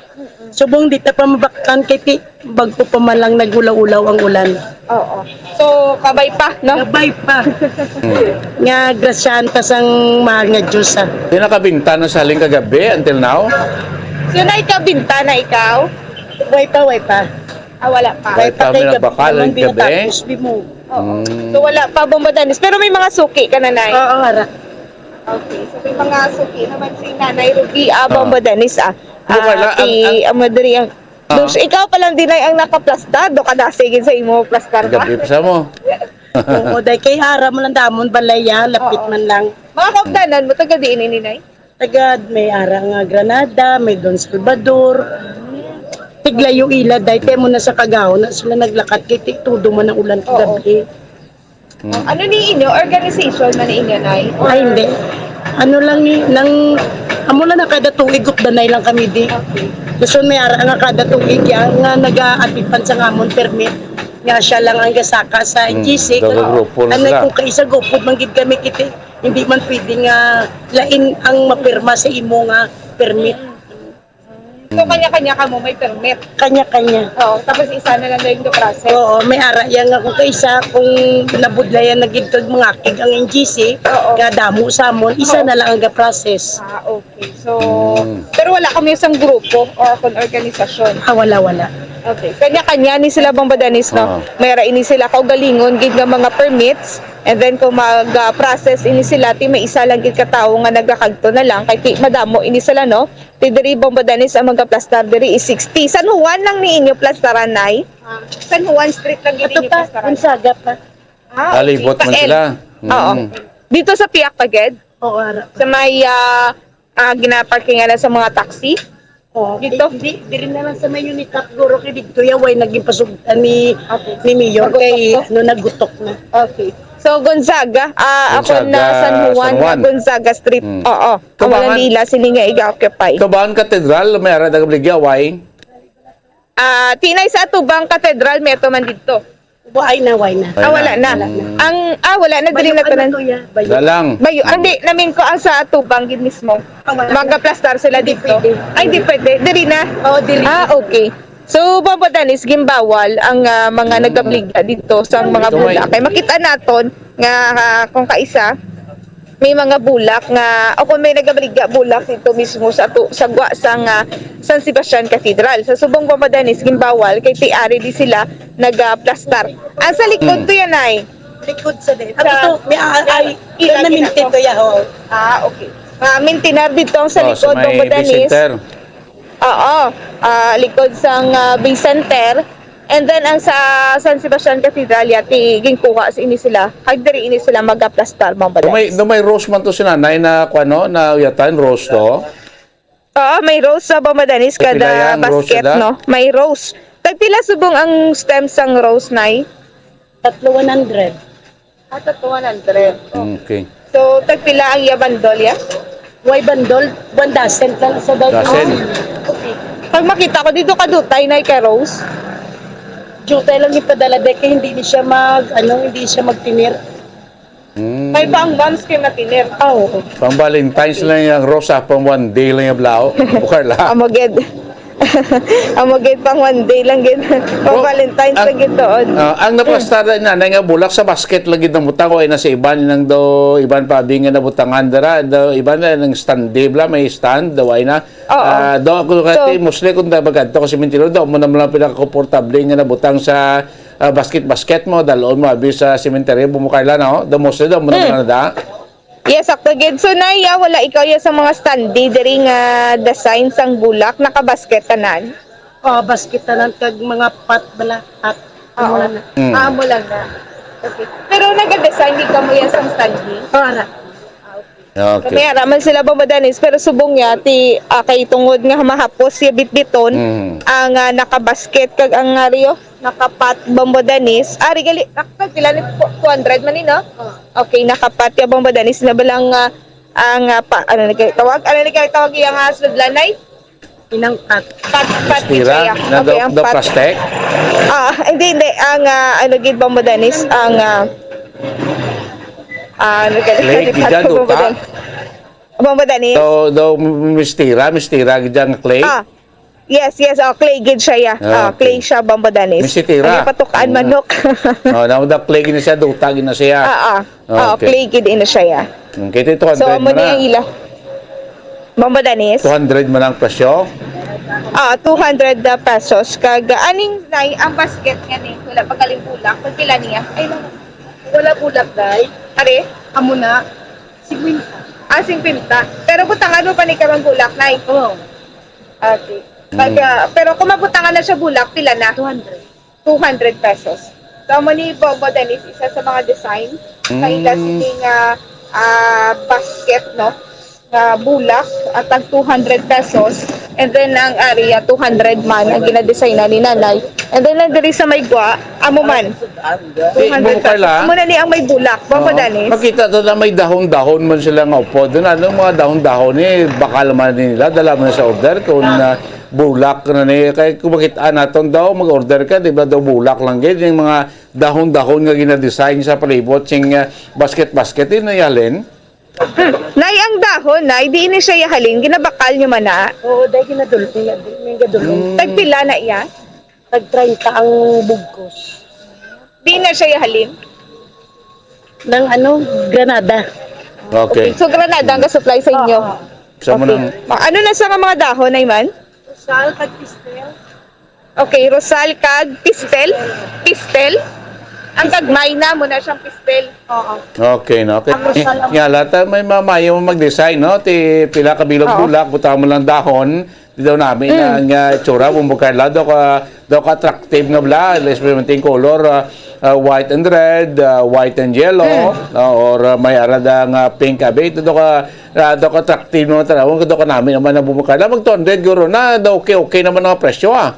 Subong di ta pa mabaktan kay ti bag-o pa man lang nagulaw-ulaw ang ulan. Oo. So, kabay pa, no? Kabay pa. Nga grasyahan ta sang mahal nga Diyos, ah. Di nakabinta na sa haling kagabi until now? So, naikabinta na ikaw? Way pa, way pa. Ah, wala pa. Way pa, may kay gab-, nagbakal ang gabi? Tapos, di mo. Oo. Mm. So, wala pa, Bombo Danis. Pero may mga suki ka na, Nay? Oo, ara. Okay. So, may mga suki naman si Nanay Ruby, ah, Ah. Bombo Danis, ah. Di ba, Ah, la-, ang, ti-, ang, ang madri ang Ah. Dos, ikaw pa lang, Dinay, ang nakaplastar. Do ka dasi gid sa imo plastar ba? Gabi pa sa mo. Oo, day kay ara mo lang damon balaya, lapit Oo. man lang. Mga kaugdanan mo, taga diin ini, Nay? Taga may ara nga Granada, may Don Salvador. Tiglayo ila, day, kay mo na sa kagaw na sila naglakat kay ti-, tudo man ang ulan Oo. kagabi. Mm. Ano ni inyo? Organization man ni inyo, Nay? Ay, hindi. Ano lang ni, nang, amo lang na kada tuig, gutdanay lang kami di. Okay. Gusto may ara nga kada tuig ya, nga nagaatipan sa ngamon permit. Nga siya lang ang gasaka sa Mm, G C. Daw grupo na Ano sila. Kung kaisa gupod man gid kami kiti, hindi man pwede nga lain ang mapirma sa imo nga permit. So, kanya-kanya kamo may permit? Kanya-kanya. Oo, tapos isa na lang daw yung process. Oo, may ara yan nga kung kaisa, kung nabudlayan na gid kag mga kig ang N G C, Oo. nga damo sa amon, isa Oo. na lang ang ga-process. Ah, okay. So, Mm. pero wala kami isang grupo or kung organisasyon? Ah, wala, wala. Okay. Kanya-kanya ni sila, Bombo Danis, no? Oo. May ara ini sila kaugalingon gid nga mga permits, and then kung mag-process ini sila, ti may isa lang gid ka tawo nga nagakagto na lang, kay ti madamo ini sila, no? Ti diri, Bombo Danis, ang magaplastar diri is sixty. San Juan lang ni inyo plastaran, Nay? Ah, San Juan Street lang gid Ato inyo pa, plastaran? Gonzaga pa. Ah, okay. Alibot man Pa-, sila. Oo. Mm. Dito sa Piak pa gid? Oo, ara. Sa may, ah, ah, ginaparkingan na sa mga taxi? Oo. Dito? Di, di, diri na lang sa may Unitap, guro, kay dito ya, way naging pasugtan ni, Okay. ni Mayor, Nagutok kay, to. Ano, nagutok na. Okay. So, Gonzaga, ah, ako Gonzaga, na San Juan, San Juan. Gonzaga Street. Mm. Oo. Ang Tubangan, walang ila, sini nga iga-occupy. Tubangan Cathedral, may ara nagabligya, way? Ah, tinay sa Tubang Cathedral, may ato man dito. Way na, way na. Ah, wala na. Wala na. Mm. Ang, ah, wala na, diri Bayo, na ano tanan. To, ya? Bayo. Wala lang. Bayo, Mm. hindi, namin ko ang sa Tubang gid mismo. Ah, wala na. Magaplastar sila Hindi dito. Pwede. Ay, hindi pwede. Diri na? Oo, diri. Ah, okay. So, Bombo Danis, gimbawal ang, ah, mga Mm. nagabligya dito sa mga Ito may bulak. Kay makita naton nga, ah, kung kaisa, may mga bulak nga, o kung may nagabaligya bulak dito mismo sa tu-, sa gwa sang, ah, San Sebastian Cathedral. Sa subong, Bombo Danis, gimbawal kay ti ari di sila nagaplastar. Ang sa likod Mm. to yan, ay? Likod sa din. Sa Ang ito, may, ah, ay, ila na mintin ginato. To ya, ho. Ah, okay. Ah, mintinar dito ang sa Oh, sa likod, may Bombo Danis. Vicenter. Oo, ah, likod sang, ah, Bay Center. And then, ang sa San Sebastian Cathedral, yati, ginkuha sa ini sila. Kag diri ini sila magaplastar, Bombo Danis. Do may, do may rose man to si nanay na, kuwan, no? Na uyatan, rose to? Oo, may rose sa Bombo Danis, Pila kada yan, rose basket, sila? No? May rose. Tagpila subong ang stem sang rose, Nay? Tatlo one hundred. Ah, tatlo one hundred. Okay. So, tagpila ang iya bandol, ya? Way bandol, one dozen lang sa dozen. Dozen. Okay. Pag makita ko, dito ka dutay na ka Rose. Jutay lang ipadala, dahil kay hindi ni siya mag, ano, hindi siya magtinir. Mm. May pa ang moms kay matinir. Ah, oo. Pang Valentine's lang yung Rose, ah, pang one day lang yung Blau. Bukar lang. Amo gid. Amo gid pang one day lang gid. Pang Bro, Valentine's ang, lang gid doon. Ah, ang naplastar na, na nga bulak sa basket lang gid ang butang, o ay na sa iban nang do, iban pa abi nga nabutangan dara, do, iban na nang stand, di ba? May stand, daw ay na. Oo. Ah, do ako kati, So, mostly kung da bagadto ko sa Mintilod, do mo na lang pinakakomportable nga nabutang sa, ah, basket-basket mo, dalon mo abi sa sementeryo, Bumbo Carla, no? Do mostly do mo na Hmm. lang da. Yes, sakto gid. So, Nay, ah, wala ikaw ya sa mga standee diri nga design sang bulak, nakabasket tanan? Oh, basket tanan kag mga pot bala, pot. Amo Oo. lang na. Mm. Ah, amo lang na. Okay. Pero nag-design di ka mo yan sang standee? Para. Ah, okay. Okay. May ara man sila, Bamba Danis, pero subong niya, ti, ah, kay tungod nga mahapos siya bitbiton, Mm. ang, ah, nakabasket kag ang, ah, Rio, nakapat, Bamba Danis. Ah, regali, nakapila ni po, two hundred man ni, no? Oo. Okay, nakapat ya, Bamba Danis, na balang, ah, ang, ah, pa, ano ni kay tawag? Ano ni kay tawag iyang, ah, sudlanay? Inang pat. Pat, pat, Mistira, siya. Na Okay, daw, ang daw pat. plastic? Ah, hindi, hindi. Ang, ah, ano gid, Bamba Danis, ang, ah, ah, ano gid, Clay, ano gid yan, gid, duta? Bamba Danis? Bamba Danis? Daw, daw, mistira, mistira gid ang clay? Ah, yes, yes, oh, clay gid siya, ya. Ah, Ah, okay. clay siya, Bamba Danis. Mistira. Ano, patukaan Mm. manok. Oh, na, daw clay gid na siya, duta gid na siya. Ah, ah. Ah, Okay. clay gid na siya, ya. Okay, ito, So, two hundred amo man ni na. ang ila. Bamba Danis? Two hundred man ang presyo? Ah, two hundred pesos. Kag, ah, aning, nay, ang basket nga ni, wala pa galing bulak. Pagpila niya? Ay, wala. Wala bulak, day. Are? Amo na. Singkwenta. Ah, singkwenta. Pero butangan mo pa ni karong bulak, nay? Oo. Okay. Pag, Mm. ah, pero kung mabutangan na siya bulak, pila na? Two hundred. Two hundred pesos. So, amo ni Bamba Danis, isa sa mga design sa ila Mm. sini nga, ah, basket, no? Nga bulak, at tag two hundred pesos. And then, ang area, two hundred man ang ginadesign na ni Nanay. And then, nang diri sa may gwa, amo man. Di, Two hundred Bumbo Carla. pesos. Amo na ni ang may bulak, Bamba Oo. Danis. Makita to na may dahon-dahon man sila nga upod. Doon, ano, mga dahon-dahon ni, bakal man nila, dala man sa order. Kung, ah, bulak na ni, kay kung makita naton daw, mag-order ka, di ba daw bulak lang gid yung mga dahon-dahon nga ginadesign sa palibot sing, ah, basket-basket, di na yalin? Hmm. Nay, ang dahon, nay, di ini siya yahalin, ginabakal niyo man na. Oo, dahil ginadulong, may gadulong. Mm. Tagpila na iya? Tag treinta ang bugkos. Di na siya yahalin? Ng ano, Granada. Okay. So, Granada ang ga-supply sa inyo? Oo. Sa Okay. manang Ma-, ano na sa mga dahon, nay man? Rosal, kag pistil. Okay, rosal kag pistil. Pistil? Ang gagmay na mo na siyang pistil. Oo. Okay, no? Okay. Ang rosal ang Nga, lahat, ah, may mamayo mo mag-design, no? Ti pila ka bilog Oo. bulak, butang mo lang dahon. Di daw namin Mm. ang, ah, itsura, Bumbo Carla. Daw ka, daw ka attractive nga bala. Let's say, color, ah, ah, white and red, ah, white and yellow, Mm. ah, or, ah, may arada nga pink abi. Ito daw ka, ah, daw ka attractive naman, tanawan ko, daw ka namin naman ang Bumbo Carla. Mag two hundred guro na, daw okay, okay naman ang presyo, ah.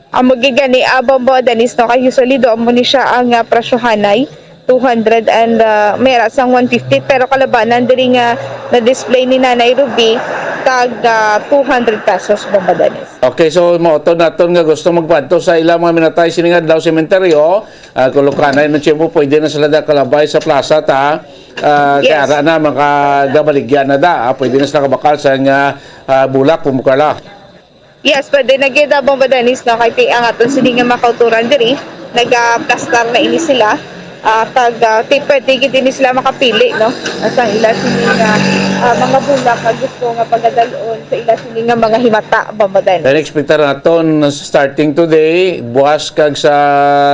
Amo gid gani, ah, Bamba Danis, no, kay usually do amo ni siya ang, ah, presyohanay, two hundred and, ah, may ra sang one fifty, pero kalabanan diri nga na-display ni Nanay Ruby, tag, ah, two hundred pesos, Bamba Danis. Okay, so mao to naton nga gusto magpadto sa ilang mga minatay sining adlaw sementeryo, ah, kung lukanay ng tiyempo, pwede na sila nakalabay sa plaza ta. Ah, Yes. kaya ara na makagabaligya na da, ah, pwede na sila kabakal sa nga, ah, bulak, Bumbo Carla. Yes, pwede na gid, ah, Bamba Danis, no? Kay ti-, ang aton sini nga makauturan diri, nagaplastar na ini sila. Ah, kag, ah, ti-, pwede gid ini sila makapili, no? Sa ila sini nga, ah, mga bulak nga gusto nga pagadalon sa ila sini nga mga himata, Bamba Danis. Then expectar naton starting today, buwas kag sa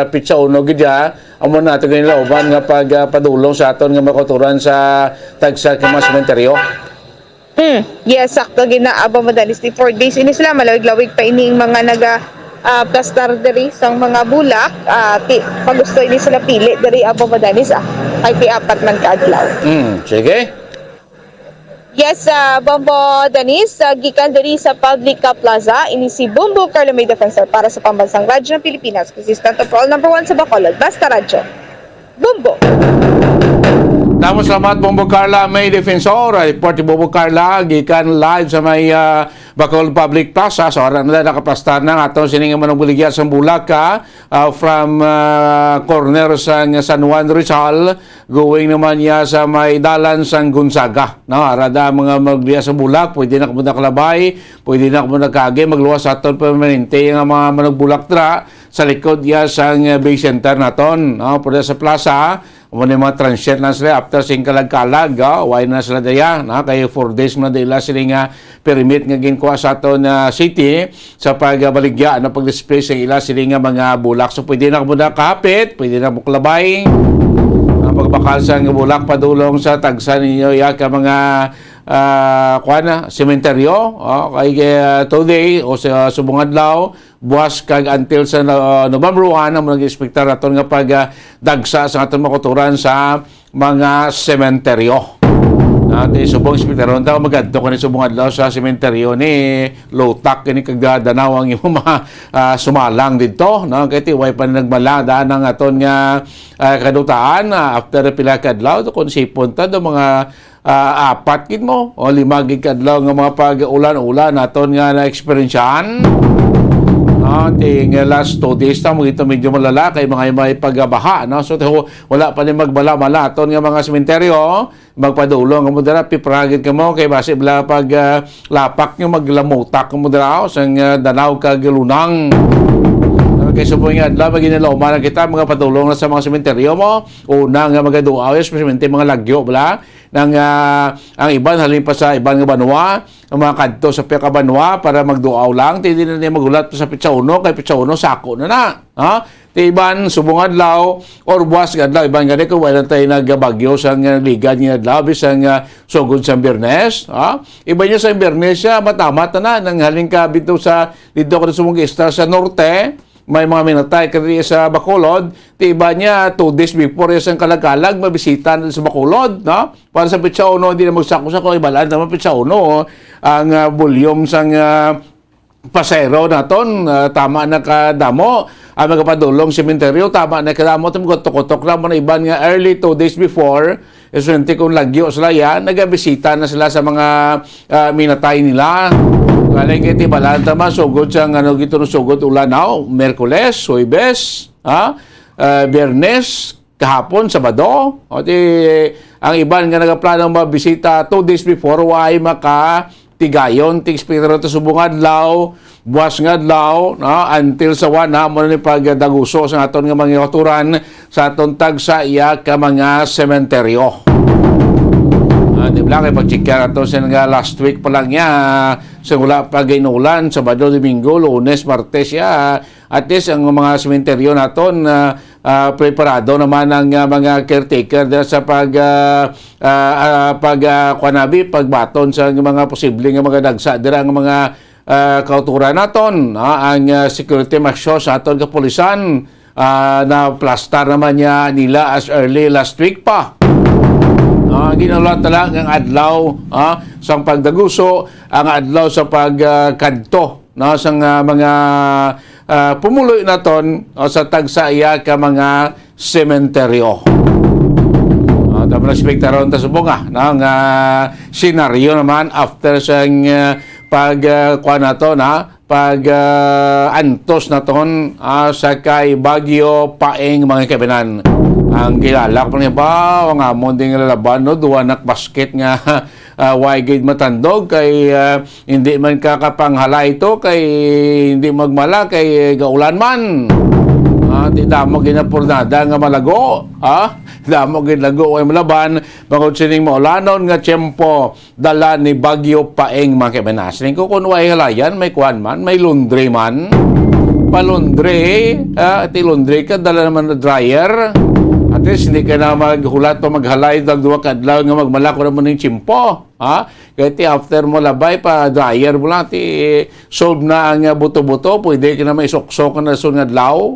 pitsa uno gid ya, amo na ato ginilauban nga pag, ah, padulong sa aton nga makauturan sa tagsa ka mga sementeryo. Hmm, yes, sakto gid na, Bamba Danis, di four days ini sila, malawig-lawig pa ini ang mga naga, ah, plastar diri sang mga bulak, ah, ti-, pag gusto ini sila pili diri, Bamba Danis, ah, kay ti apat man ka adlaw. Hmm, sige. Yes, ah, Bamba Danis, ah, gikan diri sa Public, ah, Plaza, ini si Bumbo Carlo May Defensor para sa Pambansang Radyo ng Pilipinas, consistent of all number one sa Bacolod, Basta Radyo. Bumbo. Tamo, salamat, Bombo Carla May Defensor. Report ni Bombo Carla, gikan live sa may, ah, Bacolod Public Plaza. So, ara na, nakaplastar na nga aton sini nga manugbuligya sang bulak, ah, ah, from, ah, corner sang San Juan Rizal, going naman niya sa may dalan sang Gonzaga. No, ara da mga manugbuligya sa bulak, pwede na kamo nakalabay, pwede na kamo nagkagi, magluwas sa aton permanente nga mga manugbulak dira sa likod ya sang, ah, Bay Center naton. No, pwede sa plaza, amo ni mga transient lang sila after sing kalag-kalag, oh, why na sila daya, na kay four days man dila sila nga permit nga ginkuha sa aton, ah, city sa pagbaligya, ano, pag-display sa ila sila nga mga bulak. So, pwede na mo na kahapit, pwede na mo kalabay. Ang pagbakal sa nga bulak padulong sa tagsa ninyo ya ka mga, ah, kuwan na, sementeryo, oh, kay, ah, today o sa subong adlaw, buwas kag until sa, uh, November one, amo nag-expectar naton nga pag, uh, dagsa sa aton mga kautoran sa mga sementeryo. Ati subong expectaron ta magadto ka ni subong adlaw sa sementeryo ni Lotak kini kag danaw ang imo mga, uh, sumalang didto, no? Kay ti way pa ni nagmala daan ang aton nga, uh, kadutaan, uh, after pila ka adlaw to kung sipon ta do mga ah, apat gid mo o lima gid ka adlaw nga mga pag-ulan-ulan naton nga na-eksperyensyahan. Ah, ting last two days ta mo ito medyo malala kay mga may pagbaha, no? So, to, wala pa ni magbala-bala aton nga mga sementeryo. Magpadulong kamo dira, pipragid kamo kay basi bala pag, ah, lapak nyo maglamutak kamo dira, oh, sang, ah, danaw kag lunang. Ah, kay subong nga adlaw, maginalauman na kita, mga padulong na sa mga sementeryo mo. Una nga magaduaw, especially mga lagyo, bala. Nang, ah, ang iban halin pa sa iban nga banwa, ang mga kadto sa pihak ka banwa para magduaw lang, ti di na niya maghulat pa sa pitsa uno, kay pitsa uno sako na na. Ha? Ti iban, subong adlaw, or buwas nga adlaw, iban gani kung wala tayo nagbagyo sa nga ligad nga adlaw, bisan nga sugod sa Biyernes, ha? Iban niya sa Biyernes siya, matamat na na, nang halin ka bito sa, dito ka sa mong istar sa norte, may mga minatay ka diri sa Bacolod, ti iba niya, two days before, isang kalag-kalag, mabisita na sa Bacolod, no? Para sa pitsa uno, hindi na magsako-sako, ibalaan naman pitsa uno, ang, ah, volume sang, ah, pasahero naton, ah, tama na kadamo. Ang magapadulong sementeryo, tama na kadamo. Itong kutok-kutok na mo na iban nga early two days before, estudyante kung lagyo sila yan, nagabisita na sila sa mga, ah, minatay nila. Galing kay tibalaan ta man, sugod sa, ano, gito, sugod ulan, no? Merkules, Huwebes, ha? Ah, Biyernes, kahapon, Sabado. O di, ang iban nga nagaplano mabisita two days before, way maka tigayon, ti expectar ta subong adlaw, buwas nga adlaw, no? Until sa wana, mo ni pagdaguso sa aton nga mga kautoran sa aton tagsa iya ka mga sementeryo. Ah, di ba, kay pag-check nato sa nga last week pa lang niya, sa wala pa ginulan, Sabado, Domingo, Lunes, Martes, ya, at least ang mga sementeryo naton, ah, ah, preparado naman ang, ah, mga caretaker dira sa pag, ah, ah, ah, pag, ah, kuwan abi, pagbaton sa mga posible nga mga dagsa dira ang mga, ah, kauturan naton, ah, ang, ah, security measures sa aton kapulisan, ah, na plastar naman niya nila as early last week pa. Ah, ginahulat na lang ang adlaw, ah, sang pagdaguso, ang adlaw sa pag, ah, kadto, no, sang, ah, mga, ah, pumuloy naton, o sa tagsa iya ka mga sementeryo. Ah, tapos expectaron ta subong, ah, no, nga senaryo naman after sang, ah, pag, ah, kuwan nato na, pag, ah, antos naton, ah, sa kay Bagyo Paeng, mga kaibinan. Ang kilala ko niya ba, ang amon ding lalaban, no, duwa nak basket nga, ah, way gid matandog kay, ah, hindi man ka kapanghalay to kay hindi magmala kay gaulan man. Ah, di damo ginapurnada nga malago, ha? Damo gid lago ay malaban bangod sining maulanon nga tiyempo dala ni Bagyo Paeng, mga kaibanas. Ning ko kung way halayan, may kuan man, may laundry man. Palundre, ah, ti laundry ka, dala naman na dryer. At least, hindi ka na maghulat pa maghalay, dagduwa ka adlaw nga magmala ko naman ning tiyempo. Ha? Kaya ti after mo labay pa dryer mo lang, ti solve na ang, ah, buto-buto, pwede ka na maisuksok na sunod nga adlaw.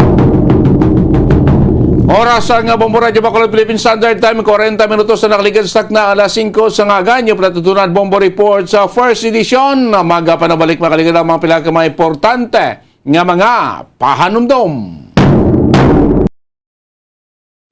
Oras sa nga Bombo Radyo Bacolod Philippine Standard Time, kwarenta minutos na nakaligad sa takna alas singko sa ngagan. Yung patutunan Bombo Report sa first edition. Magapanabalik, makaligad ang mga pila ka mga importante nga mga pahanumdom.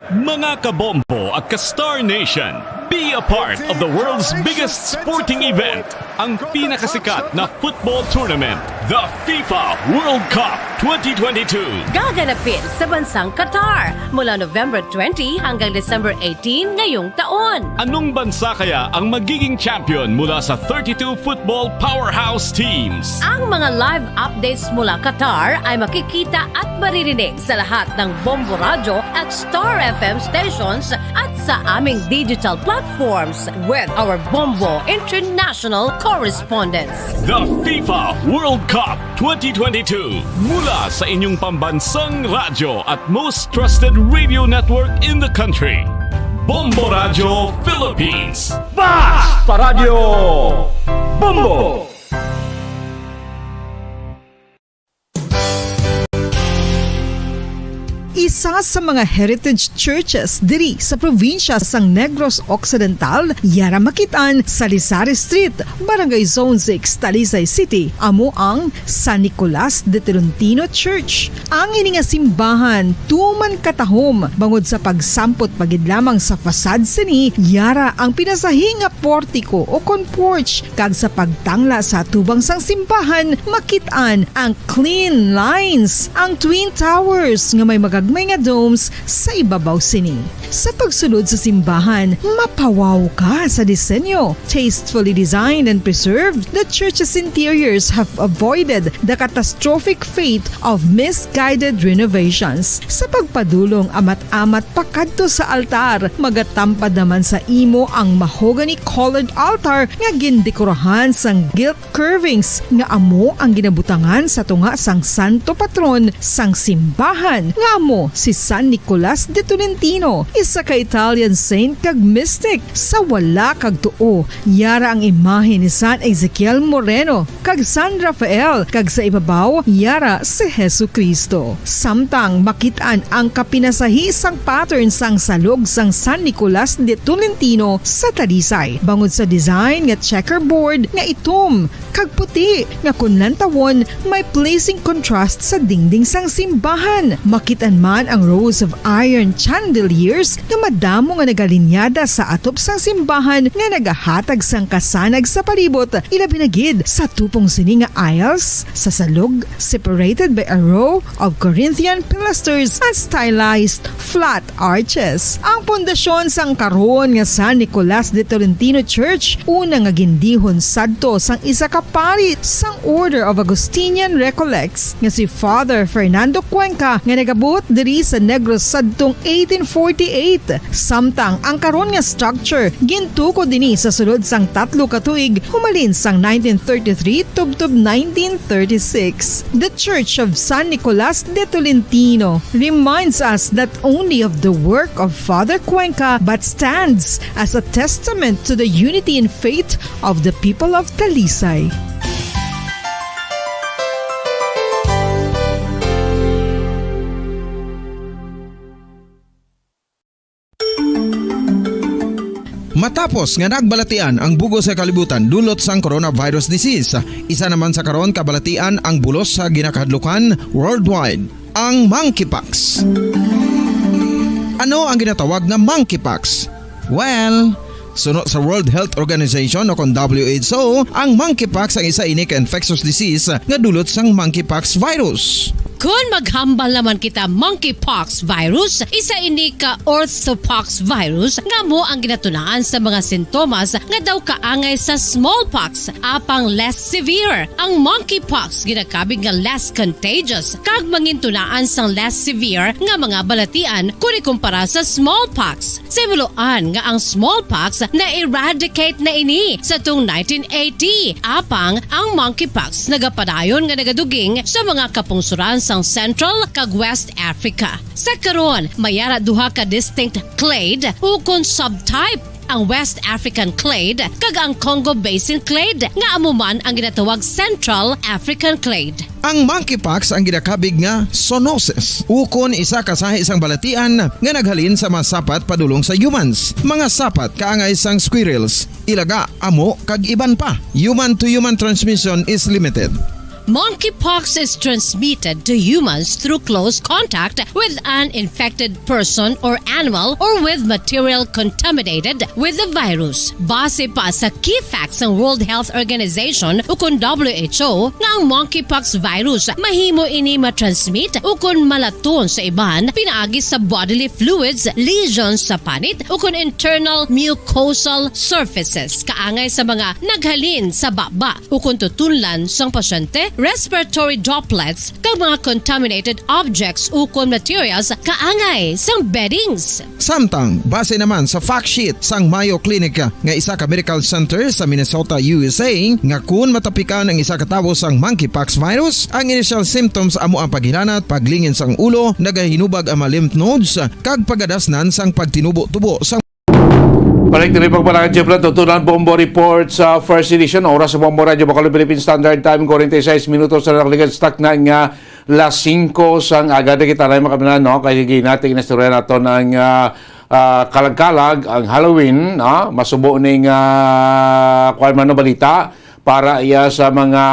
Mga kabombo at ka-Star Nation, be a part of the world's biggest sporting event, ang pinakasikat na football tournament, the FIFA World Cup twenty twenty-two. Gaganapin sa bansang Qatar mula November twenty hanggang December eighteen ngayong taon. Anong bansa kaya ang magiging champion mula sa thirty-two football powerhouse teams? Ang mga live updates mula Qatar ay makikita at maririnig sa lahat ng Bombo Radyo at Star F M stations at sa aming digital platforms with our Bombo International correspondents. The FIFA World Cup twenty twenty-two, mula sa inyong pambansang radyo at most trusted radio network in the country, Bombo Radyo Philippines. Fast Paradyo Bombo! Isa sa mga heritage churches diri sa probinsya sang Negros Occidental, yara makit-an sa Lisari Street, Barangay Zone six, Talisay City, amo ang San Nicolas de Tolentino Church. Ang ini nga simbahan tuman katahom bangod sa pagsampot pa gid lamang sa facade sini, yara ang pinasahi nga portiko ukon porch, kag sa pagtangla sa atubang sang simbahan, makit-an ang clean lines, ang twin towers nga may magagmay nga domes sa ibabaw sini. Sa pagsulod sa simbahan, mapawaw ka sa disenyo. Tastefully designed and preserved, the church's interiors have avoided the catastrophic fate of misguided renovations. Sa pagpadulong amat-amat pakadto sa altar, magatampad naman sa imo ang mahogany-colored altar nga gindekorahan sang gilt curvings nga amo ang ginabutangan sa tunga sang santo patron sang simbahan, nga amo si San Nicolas de Tolentino, isa ka Italian saint kag mystic. Sa wala kag tuo, yara ang imahe ni San Ezekiel Moreno kag San Rafael, kag sa ibabaw, yara si Jesu-Cristo. Samtang makit-an ang kapinasahi sang pattern sang salog sang San Nicolas de Tolentino sa Talisay, bangod sa design nga checkerboard nga itom kag puti nga kon lantawon may pleasing contrast sa dingding sang simbahan. Makit-an man ang rows of iron chandeliers nga madamo nga nagalinyada sa atop sang simbahan nga nagahatag sang kasanag sa palibot, ilabi na gid sa tupong sini nga aisles sa salog, separated by a row of Corinthian pilasters and stylized flat arches. Ang pundasyon sang karon nga San Nicolas de Tolentino Church, una nga gindihon sadto sang isa ka pari sang Order of Augustinian Recollects nga si Father Fernando Cuenca, nga nagabuot diri sa Negros sadtong eighteen forty-eight. Samtang ang karon nga structure gintukod ini sa sulod sang tatlo ka tuig, humalin sang nineteen thirty-three tubtob nineteen thirty-six. The Church of San Nicolas de Tolentino reminds us not only of the work of Father Cuenca but stands as a testament to the unity and faith of the people of Talisay. Matapos nga nagbalatian ang bug-os nga kalibutan dulot sang coronavirus disease, isa naman sa karon kabalatian ang bulos sa ginakahadlukan worldwide, ang monkeypox. Ano ang ginatawag nga monkeypox? Well, suno sa World Health Organization o kon W H O, ang monkeypox ang isa ini ka infectious disease nga dulot sang monkeypox virus. Kon maghambal naman kita monkeypox virus, isa ini ka orthopox virus nga amo ang ginatunaan sa mga sintomas nga daw kaangay sa smallpox, apang less severe. Ang monkeypox ginakabig nga less contagious kag mangintunaan sang less severe nga mga balatian kon ikumpara sa smallpox. Sa himuloan nga ang smallpox na-eradicate na ini sa tuong nineteen eighty, apang ang monkeypox nagapadayon nga nagaduging sa mga kapungsoran sang Central kag West Africa. Sa karon, may ara duha ka distinct clade ukon subtype, ang West African clade kag ang Congo Basin clade, nga amo man ang ginatawag Central African clade. Ang monkeypox ang ginakabig nga zoonosis, ukon isa ka sahi sang balatian nga naghalin sa mga sapat padulong sa humans. Mga sapat kaangay sang squirrels, ilaga, amo, kag iban pa. Human to human transmission is limited. Monkeypox is transmitted to humans through close contact with an infected person or animal or with material contaminated with the virus. Base pa sa key facts sang World Health Organization ukon W H O nga ang monkeypox virus mahimo ini matransmit ukon malaton sa iban pinaagi sa bodily fluids, lesions sa panit ukon internal mucosal surfaces kaangay sa mga naghalin sa baba ukon tutunlan sang pasyente, respiratory droplets, kag mga contaminated objects ukon materials kaangay sang beddings. Samtang, base naman sa fact sheet sang Mayo Clinic nga isa ka medical center sa Minnesota, U S A, nga kun matapikan ang isa ka tawo sang monkeypox virus, ang initial symptoms amo ang paghilanat, paglingin sang ulo, nagahinubag ang mga lymph nodes, kag pagadasnan sang pagtinubo-tubo sang Balik diri pagpalangit, Jeff Lanto, Tunan Bombo Report sa First Edition. Oras sa Bombo Radyo Bacolod, Philippine Standard Time, forty-six minutos na nakaligad. Stuck na nga las singko sang aga. Di kita na makaminan, no? Kay ginating na istorya nato ng ah, ah, kalag-kalag ang Halloween, no? Masubo ning ah, kuwan man no balita para iya sa mga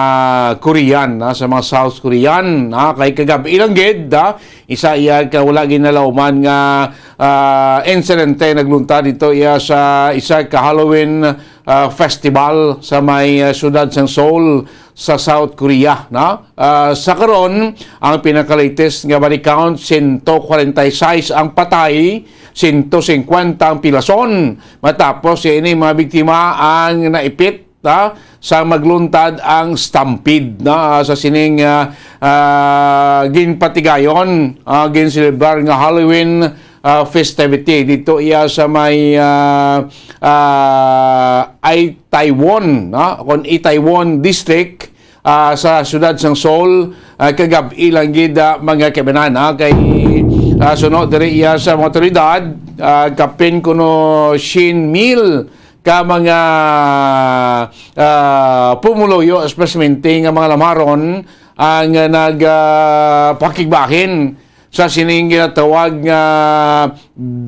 Korean, ah, sa mga South Korean, ah, kay kagab-i lang gid, ah, isa iya ka wala ginalauman nga ah, insidente nagluntad dito iya sa isa ka Halloween ah, festival sa may ah, siyudad sang Seoul sa South Korea, no? Ah, sa karon, ang pinaka-latest nga body count, sento kwarenta y seis ang patay, sento singkwenta ang pilason. Matapos ini mga biktima ang naipit, ah, sa magluntad ang stampede, no? Ah, sa sining ah, ah, ginpatigayon, ah, ginselebrar nga Halloween ah, festivity dito iya sa may ah, ah, Itaewon, no? Kon Itaewon District, ah, sa siyudad sang Seoul, ah, kagab-i lang gid, ah, mga kaibanan, ah, kay ah, suno diri iya sa mga otoridad, ah, kapin kuno shin mil ka mga ah, pumuluyo, especialmente nga mga lamaron ang nag ah, pakigbahin sa sining ginatawag nga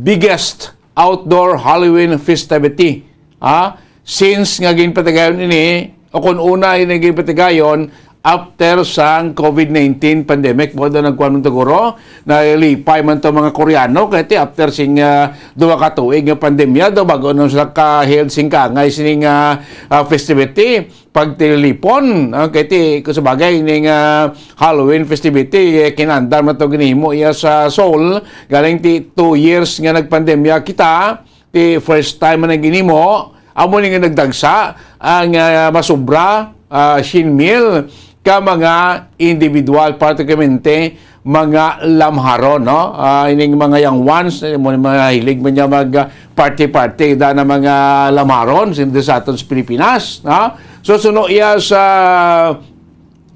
biggest outdoor Halloween festivity. Ha? Since nga ginpatigayon ini, o kung una ini ginpatigayon, after sang COVID nineteen pandemic, mo daw nagkuan man to, guro, nalipay man to mga Koreano, kay ti after sing ah, duha ka tuig nga pandemya, daw bago na sila ka-held sing kaangay sining ah, ah, festivity, pagtilipon. Ah, kay ti, kung sa bagay, ning ah, Halloween festivity, eh, kinandar man to ginhimo iya sa Seoul, galing ti two years nga nagpandemya kita, ti first time man ang ginhimo, amo ni nga nagdagsa ang ah, masubra ah, shin mil ka mga individual, particularmente mga lamharon, no? Ah, ining mga young ones, eh, mo mga hilig man niya mag ah, party-party da na mga lamharon sin sa aton sa Pilipinas, no? So suno iya sa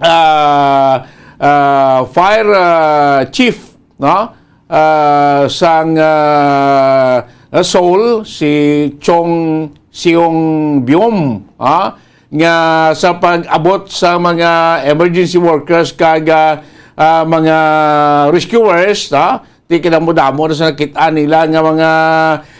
ah, ah, fire ah, chief, no? Ah, sang ah, Seoul, si Chong Seong Byom, ah, nga sa pag-abot sa mga emergency workers kag ah, ah, mga rescuers, ah, ti kadamo-damo na sa nakit-an nila nga mga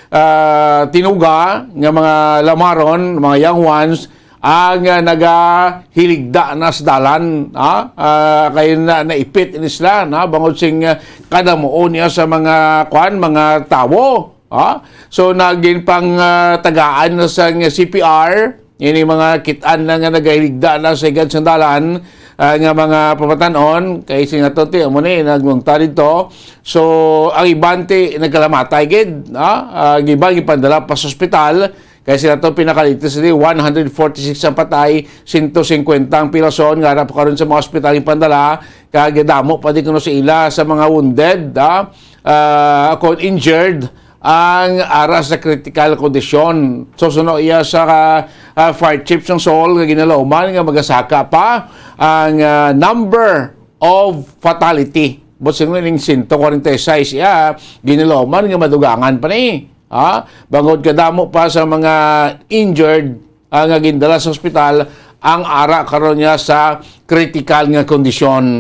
ah, tinuga nga mga lamaron, mga young ones, ang ah, nagahiligda na sa dalan, ha? Ah, kay na, naipit ni sila, na bangod sing ah, kadamuon niya sa mga kwan, mga tawo, ha? So nagin pang ah, tagaan na sa C P R ini mga kit-an na nga nagahiligda na sa higad sang dalan, ah, nga mga pamatan-on, kay sing ato ti amo ni naglungta dito. So ang iban ti nagkalamatay gid, ha? Ah, ang iban gipandala pa sa ospital. Kay sila to pinakalitis ni one hundred forty-six ang patay, sento singkwenta ang pilason nga ara pa karon sa mga ospital yung pandala, kag damo pa di kuno sa ila sa mga wounded, ha? Ah, kon injured ang ara sa critical condition. So suno iya sa ah, fire chief sang Seoul nga ginalauman nga magasaka pa ang ah, number of fatality. But sino ning sento kwarenta y seis iya, ginalauman nga madugangan pa ni. Ha? Bangod kadamo pa sa mga injured ah, nga gindala sa ospital ang ara karon niya sa critical nga kondisyon.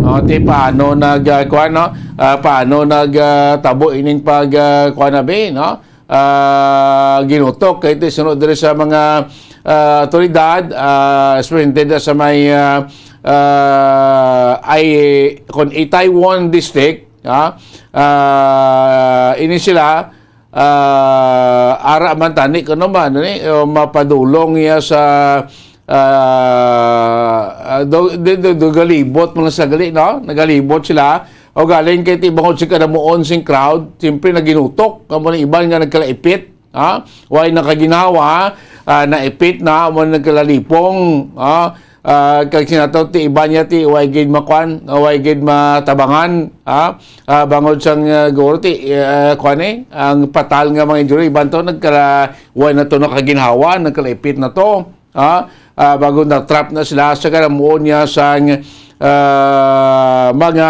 O, ti paano nag ah, kuwan, no? Ah, paano nag ah, tabo ining pag ah, kuwan na be, no? Ah, ginutok kay ti sunod diri sa mga ah, awtoridad, ah, superintendent sa may, ah, ah, ay, kon Itaewon District, ha? Ah, ini sila, ah, ara man tani ko naman, ni, o mapadulong niya sa, ah, ah, do, do, do, do, galibot man sa gali, no? Nagalibot sila. O galing kay ti bangod sa kadamuon sing crowd, siyempre naginutok. Kamo ni iban nga nagkalaipit, ha? Way nakaginhawa, ah, naipit na, mo nagkalalipong, ha? Ah, kag sinato ti iban niya ti way gid makuan, way gid matabangan, ha? Ah, bangod sang, ah, guro ti, ah, kuan eh, ang patal nga mga injury, iban to nagkala, way na to nakaginhawa, nagkalaipit na to, ha? Ah, bago na-trap na sila sa kalamuon niya sang, ah, mga,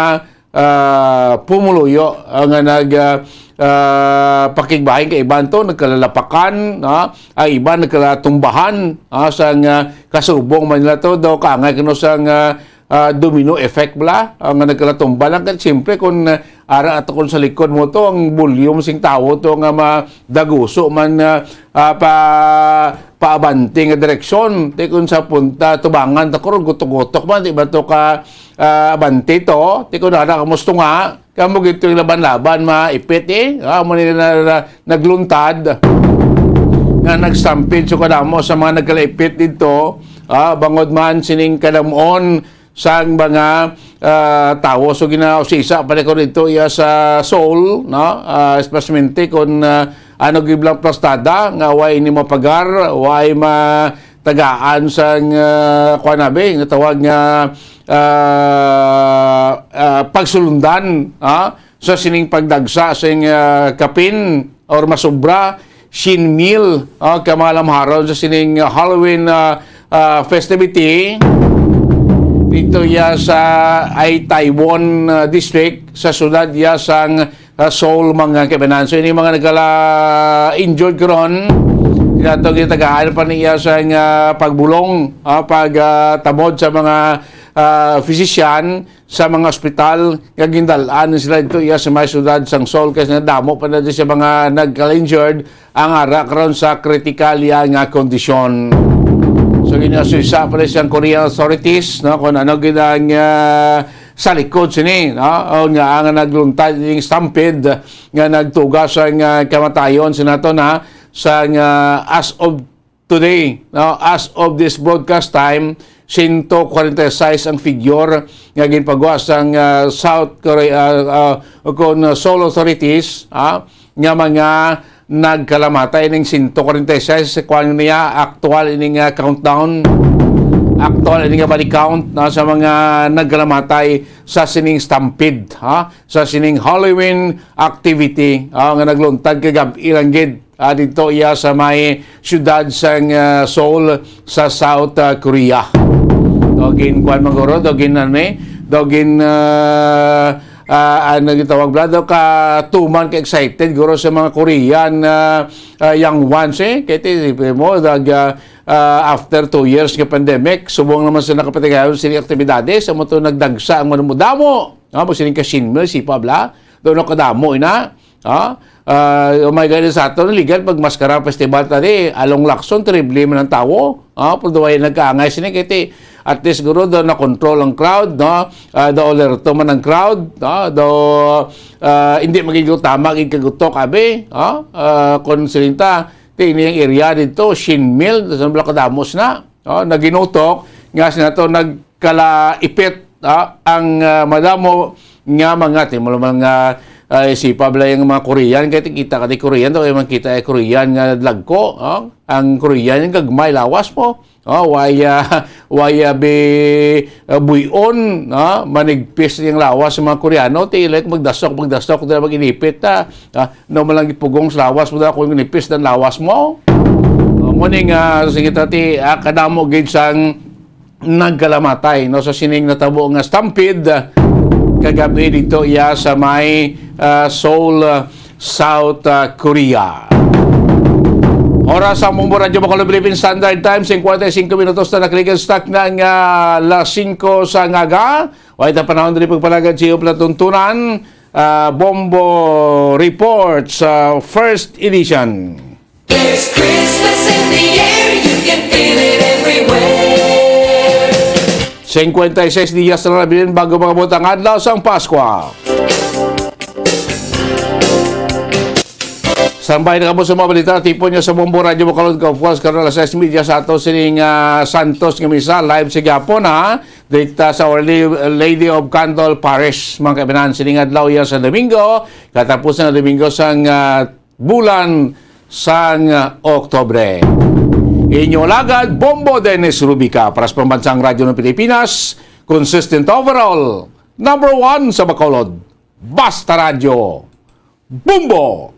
ah, pumuluyo, ah, nga nag, ah, ah, pakigbahin kay iban to nagkalalapakan, ha? Ang iban nagkalatumbahan, ha? Sang, ah, kasubong man nila to, daw kaangay kuno sang, ah, ah, domino effect bala, ah, nga nagkalatumba lang. Kay siyempre, kung, ah, ara ato kung sa likod mo to, ang volume sing tawo to nga madaguso man, ah, ah, pa, paabante nga direksyon. Ti kung sa punta, tubangan ta karon, gutok-gutok man, di ba to ka, ah, abante to? Ti kung ara ka mustunga, kamo gito yung laban-laban, maipit eh. Ah, mo nila na, na, nagluntad nga nagstampede so kadamo sa mga nagkalaipit dito. Ah, bangod man sining kadamuon sang mga, ah, tawo. So, ginausisa pa ko dito iya sa Seoul, no? Ah, especialmente kung, ah, ano gid lang plastada nga way ni mapagar, way matagaan sang, ah, kuwan na, be, nga tawag nga, ah, ah, pagsulundan, ah, sa sining pagdagsa sing, ah, kapin or masubra, shinmil, ah, kamalamharon sa sining Halloween, ah, ah, festivity dito ya sa Itaewon, ah, District, sa siyudad ya sang, ah, Seoul, mga kaibanan. So, ini mga nagkala-injured karon, sila to ginatagaan pa niya sa nga pagbulong, ah, pag, ah, tamod sa mga, ah, physician sa mga ospital nga gindal-an sila dito iya sa may siyudad sang Seoul, kay nadamo pa na di sa mga nagkala-injured ang ara karon sa kritikal ya nga kondisyon. So, ginasusa pa rin siyang Korean authorities, no, kung ano gid ang, ah, sa likod sini, no, o nga ang nagluntad ning stampede nga nagtuga sa nga kamatayon sa nato na sa nga as of today, no, as of this broadcast time, sento kwarenta y seis ang figure nga ginpagawa sang, ah, South Korea, ah, ah, kon, ah, Seoul authorities, ah, nga mga nagkalamatay ning sento kwarenta y seis. Kuwan niya, aktual ini nga countdown, aktual ini nga body count, no, sa mga nagkalamatay sa sining stampede, ha, sa sining Halloween activity, ah, nga nagluntad kagab-i lang gid, ah, dito iya sa may siyudad sang, ah, Seoul sa South, ah, Korea. Daw gin kuwan man guro, daw gin ano eh, daw gin, ah, ah, ano gitawag bala, daw katuman ka excited guro sa mga Korean, ah, ah, young ones eh. Kay ti, isipin mo, dag, ah, ah, after two years nga pandemic, subong naman sa nakapatigayon sini aktibidades, amo to nagdagsa ang madamo-damo. Ah, mo sining ka-shinmil, sipa bala. Daw nakadamo ina. Ah, ah, oh my God, sa aton, legal pag maskara festival tadi, along Lacson, terrible man ang tawo. Ah, pero daw ay nagkaangay sini, kay ti, at least guro daw na-control ang crowd, no? Ah, daw alerto man ang crowd, no? Daw, ah, hindi magiging tama ang kagutok, abi. Ah, ah, kung silinta, ti, ini ang area dito, shinmil, sa mga kadamos na. Oh, naginutok nga sila to nagkalaipit, ah, ang, ah, madamo nga mga, ti mo lang, ah, ah, isipa bala yung mga Korean, kay kita ka di Korean, to, kay man kita ay Korean nga lagko, oh. Ang Korean yung gagmay lawas mo. Oh, waya, waya bi, ah, buyon, no? Manigpis yung lawas sa mga Koreano, ti, like, magdasok, magdasok, dila mag-inipit, ah. Ah, no, malang ipugong sa lawas mo, dila kung inipis ng lawas mo. Oh, mo ni nga, sige, tati, ah, kadamo gid sang nagkalamatay, no, sa sining natabo nga stampede, ah, kagabi dito iya sa may, ah, Seoul, ah, South, ah, Korea. Oras sa Bombo Radyo Bacolod Philippine Standard Time, singkwenta y singko minutos na nakalikan sa takna nga alas singko sa ngaga. Way ta panahon diri pagpalagad sa iyo palatuntunan, ah, Bombo Reports, ah, first edition. There's Christmas in the air, you Can feel it everywhere. Cincuenta y seis dias na nabilin bago maabot ang adlaw sang Paskwa. Sambay na kamo sa mga balita, tipon niya sa Bombo Radyo Bacolod, of course, karon alas sais media sa ato sining, ah, Santos nga misa, live sa gihapon, ha? Dita sa Our Lady of Candle Parish, mga kaibigan, sining adlaw iya sa Domingo, katapusan nga Domingo sang, ah, bulan sang, ah, Oktubre. Inyo lagad, Bombo Dennis Rubica, para sa Pambansang Radyo ng Pilipinas, consistent overall, number one sa Bacolod. Basta Radyo, Bombo!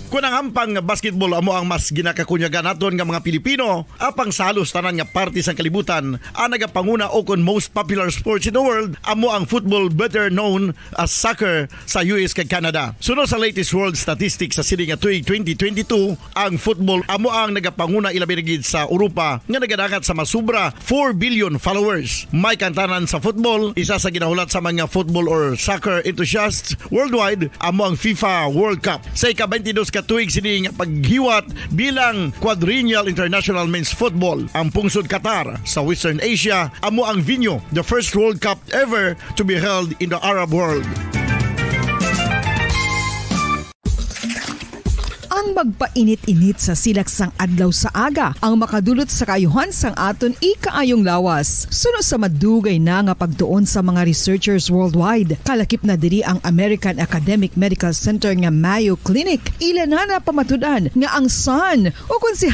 Kun ang hampang nga basketball amo ang mas ginakakunyagan naton nga mga Pilipino, apang sa halos tanan nga parte sang kalibutan, ang nagapanguna o kon most popular sports in the world amo ang football, better known as soccer, sa U S kag Canada. Suno sa latest world statistics sa sini nga tuig twenty twenty-two, ang football amo ang nagapanguna, ilabi na gid sa Europa, nga nagadangat sa masubra four billion followers. May kantanan sa football, isa sa ginahulat sa mga football or soccer enthusiasts worldwide, amo ang FIFA World Cup. Sa ika-twenty-dos ka tuig sini nga paghiwat bilang quadrennial international men's football, ang pungsod Qatar sa Western Asia amo ang venue, the first World Cup ever to be held in the Arab world. Ang magpainit-init sa silak sang adlaw sa aga ang makadulot sa kaayuhan sang aton ikaayong lawas. Suno sa madugay na nga pagtuon sa mga researchers worldwide, kalakip na diri ang American Academic Medical Center nga Mayo Clinic, ila na napamatud-an nga ang sun, o kon si